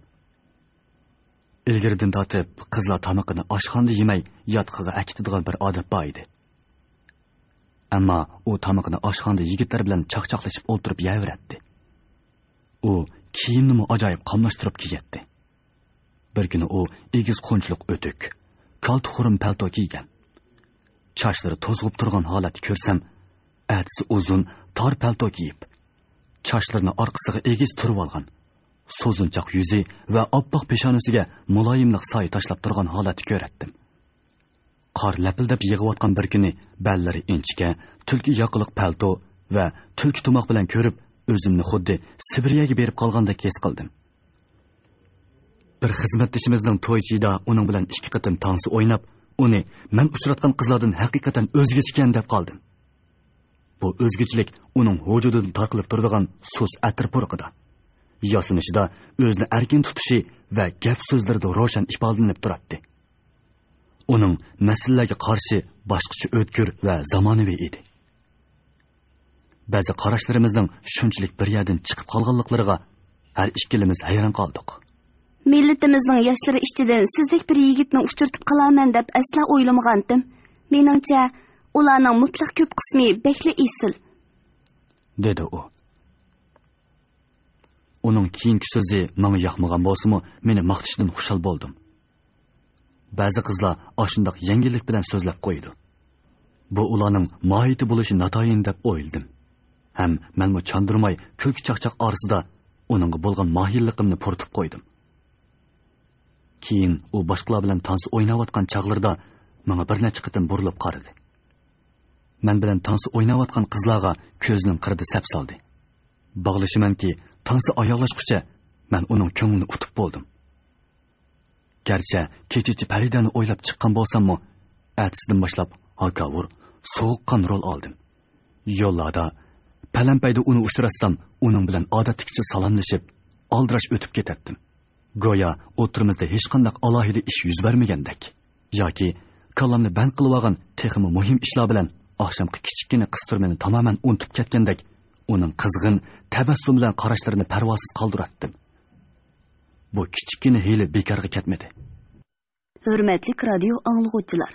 ئىلگىرىدىن تارتىپ قىزلار تامىقىنى ئاشخانىدا يېمەي، ياتىقىغا ئەكېتىدىغان بىر ئادەت بار ئىدى. ئەمما ئۇ تامىقىنى ئاشخانىدا يىگىتلەر بىلەن چاقچاقلىشىپ ئولتۇرۇپ يەۋېرەتتى. ئۇ كىيىمنىمۇ ئاجايىپ قاملاشتۇرۇپ كىيەتتى. بىر كۈنى ئۇ ئېگىز قونچىلىق ئۆتۈك، كالتا خۇرۇم پەلتو كىيگەن. چاچلىرى توزغۇپ تۇرغان ھالەتتە كۆرسەم، ئەتىسى ئۇزۇن، تار پەلتو كىيىپ، چاچلىرىنى ئارقىسىغا ئېگىز تۈرۈۋالغان، سوزۇنچاق يۈزى ۋە ئاپئاق پېشانىسىگە مۇلايىملىق سايە تاشلاپ تۇرغان ھالەتتە كۆرەتتىم. قار لەپىلدەپ يېغىۋاتقان بىر كۈنى بەللىرى ئىنچىكە، تۈلكە ياقىلىق پەلتو ۋە تۈلكە تۇماق بىلەن كۆرۈپ، ئۆزۈمنى خۇددى سىبىرىيەگە بېرىپ قالغاندەك ھېس قىلدىم. بىر خىزمەتدىشىمىزنىڭ توي چېيىدا ئۇنىڭ بىلەن ئىككى قېتىم تانسا ئويناپ، ئۇنى مەن ئۇچراتقان قىزلاردىن ھەقىقەتەن ئۆزگىچىكەن دەپ قالدىم. بۇ ئۆزگىچىلىك ئۇنىڭ ۋۇجۇدىدىن تارقىلىپ تۇرىدىغان سۇس ئەتىر پۇرىقىدا، ياسىنىشىدا، ئۆزىنى ئەركىن تۇتۇشى ۋە گەپ سۆزلىرىدە روشەن ئىپادىلىنىپ تۇراتتى. ئۇنىڭ مەسىلىلەرگە قارىشى باشقىچە ئۆتكۈر ۋە زامانىۋى ئىدى. بەزى قاراشلىرىمىزنىڭ شۇنچىلىك بىر يەردىن چىقىپ قالغانلىقلىرىغا ھەر ئىككىلىمىز ھەيران قالدۇق. مىللىتىمىزنىڭ ياشلىرى ئىچىدىن سىزدەك بىر يىگىتنى ئۇچرىتىپ قالارمەن دەپ ئەسلا ئويلىمىغانتىم. مېنىڭچە، ئۇلارنىڭ مۇتلەق كۆپ قىسمى بەكلا ئېسىل، دېدى ئۇ. ئۇنىڭ كېيىنكى سۆزى ماڭا ياقمىغان بولسىمۇ، مېنى ماختىشىدىن خۇشال بولدۇم. بەزى قىزلار ئاشۇنداق يەڭگىللىك بىلەن سۆزلەپ قويىدۇ. بۇ ئۇلارنىڭ ماھىيىتى بولۇشى ناتايىن دەپ ئويلىدىم. ھەم مەنمۇ چاندۇرماي كۈلكە چاقچاق ئارىسىدا ئۇنىڭغا بولغان ماھىرلىقىمنى پۇرىتىپ قويدۇم. كېيىن ئۇ باشقىلار بىلەن تانسا ئويناۋاتقان چاغلىرىدا ماڭا بىر نەچچە قېتىم بۇرۇلۇپ قارىدى. مەن بىلەن تانسا ئويناۋاتقان قىزلارغا كۆزىنىڭ قىرىدا سەپسالدى. باغلىشىمەنكى، تانسا ئاياغلاشقۇچە مەن ئۇنىڭ كۆڭلىنى ئۇتۇپ بولدۇم. گەرچە كېچىچە پەرىدەنى ئويلاپ چىققان بولساممۇ، ئەتىسىدىن باشلاپ ھاكاۋۇر، سوغۇققان رول ئالدىم. يوللاردا، پەلەمپەيدە ئۇنى ئۇچراتسام، ئۇنىڭ بىلەن ئادەتتىكىچە سالاملىشىپ، ئالدىراش ئۆتۈپ كېتەتتىم. گويا ئوتتۇرىمىزدا ھېچقانداق ئالاھىدە ئىش يۈز بەرمىگەندەك. ياكى كاللامنى بەند قىلىۋالغان تېخىمۇ مۇھىم ئىشلار بىلەن ئاخشامقى كىچىككىنە قىستۇرمىنى تامامەن ئۇنتۇپ كەتكەندەك، ئۇنىڭ قىزغىن، تەبەسسۇم بىلەن قاراشلىرىنى پەرۋاسىز قالدۇراتتىم. بۇ كىچىككىنە ھىيلە بىكارغا كەتمىدى. ھۆرمەتلىك رادىيو ئاڭلىغۇچىلار!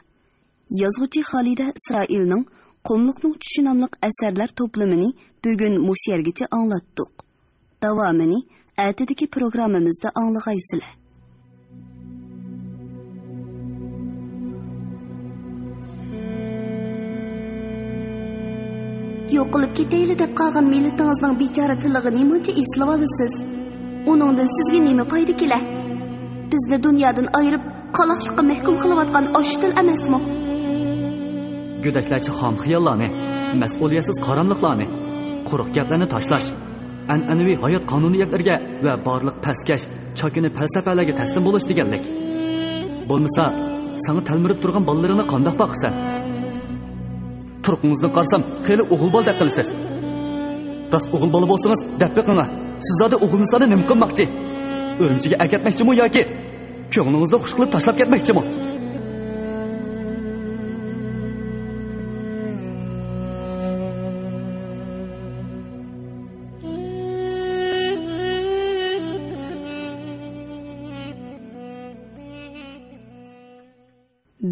يازغۇچى خالىدە ئىسرائىلنىڭ قۇملۇقنىڭ چۈشى ناملىق ئەسەرلەر توپلىمىنى بۈگۈن مۇشۇ يەرگىچە ئاڭلاتتۇق. داۋامىنى ئەتىدىكى پروگراممىمىزدا ئاڭلىغايسىلەر. يوقىلىپ كېتەيلى دەپ قالغان مىللىتىڭىزنىڭ بىچارە تىلىغا نېمانچە ئېسىلىۋالىسىز؟ ئۇنىڭدىن سىزگە نېمە پايدا كېلە؟ بىزنى دۇنيادىن ئايرىپ، قالاقلىققا مەھكۇم قىلىۋاتقان ئاشۇ تىل ئەمەسمۇ؟ گۆدەكلەرچە خام خىياللارنى، مەسئۇلىيەتسىز قاراملىقلارنى، قۇرۇق گەپلەرنى تاشلاش، ئەنئەنىۋى ھايات قانۇنىيەتلىرىگە ۋە بارلىق پەسكەش، چاكىنا پەلسەپەلەرگە تەسلىم بولۇش دېگەنلىك. بولمىسا، ساڭا تەلمۈرۈپ تۇرغان بالىلىرىڭنى قانداق باقىسەن؟ تۇرقىڭىزدىن قارىسام، خېلى ئوغۇل بالا دەپ قىلىسىز. راست ئوغۇل بالا بولسىڭىز، دەپ بېقىڭا. سىز زادى ئوغۇل نىسانى نېمە قىلماقچى؟ ئۈرۈمچىگە ئەكەتمەكچىمۇ ياكى كۆڭلىڭىزنى خۇش قىلىپ تاشلاپ كەتمەكچىمۇ؟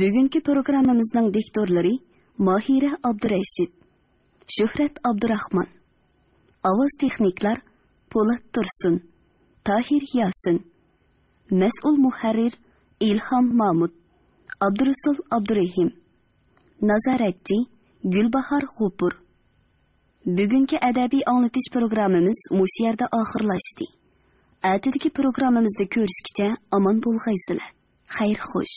بۈگۈنكى پروگراممىمىزنىڭ دىكتورلىرى ماھىرە ئابدۇرەشىت، شۆھرەت ئابدۇراخمان، ئاۋاز تېخنىكلار پولات تۇرسۇن، تاھىر ياسىن، مەسئۇل مۇھەررىر ئىلھام مامۇت، ئابدۇرۇسۇل ئابدۇرېھىم، نازارەتچى گۈلباھار غوپۇر. بۈگۈنكى ئەدەبىي ئاڭلىتىش پروگراممىمىز مۇشۇ يەردە ئاخىرلاشتى. ئەتىدىكى پروگراممىمىزدا كۆرۈشكىچە ئامان بولغايسىلەر. خەير خوش.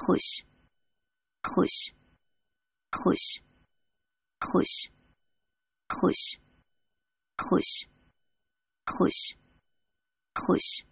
خوش. خوش. خوش. خوش. خوش. خوش. خوش. خوش.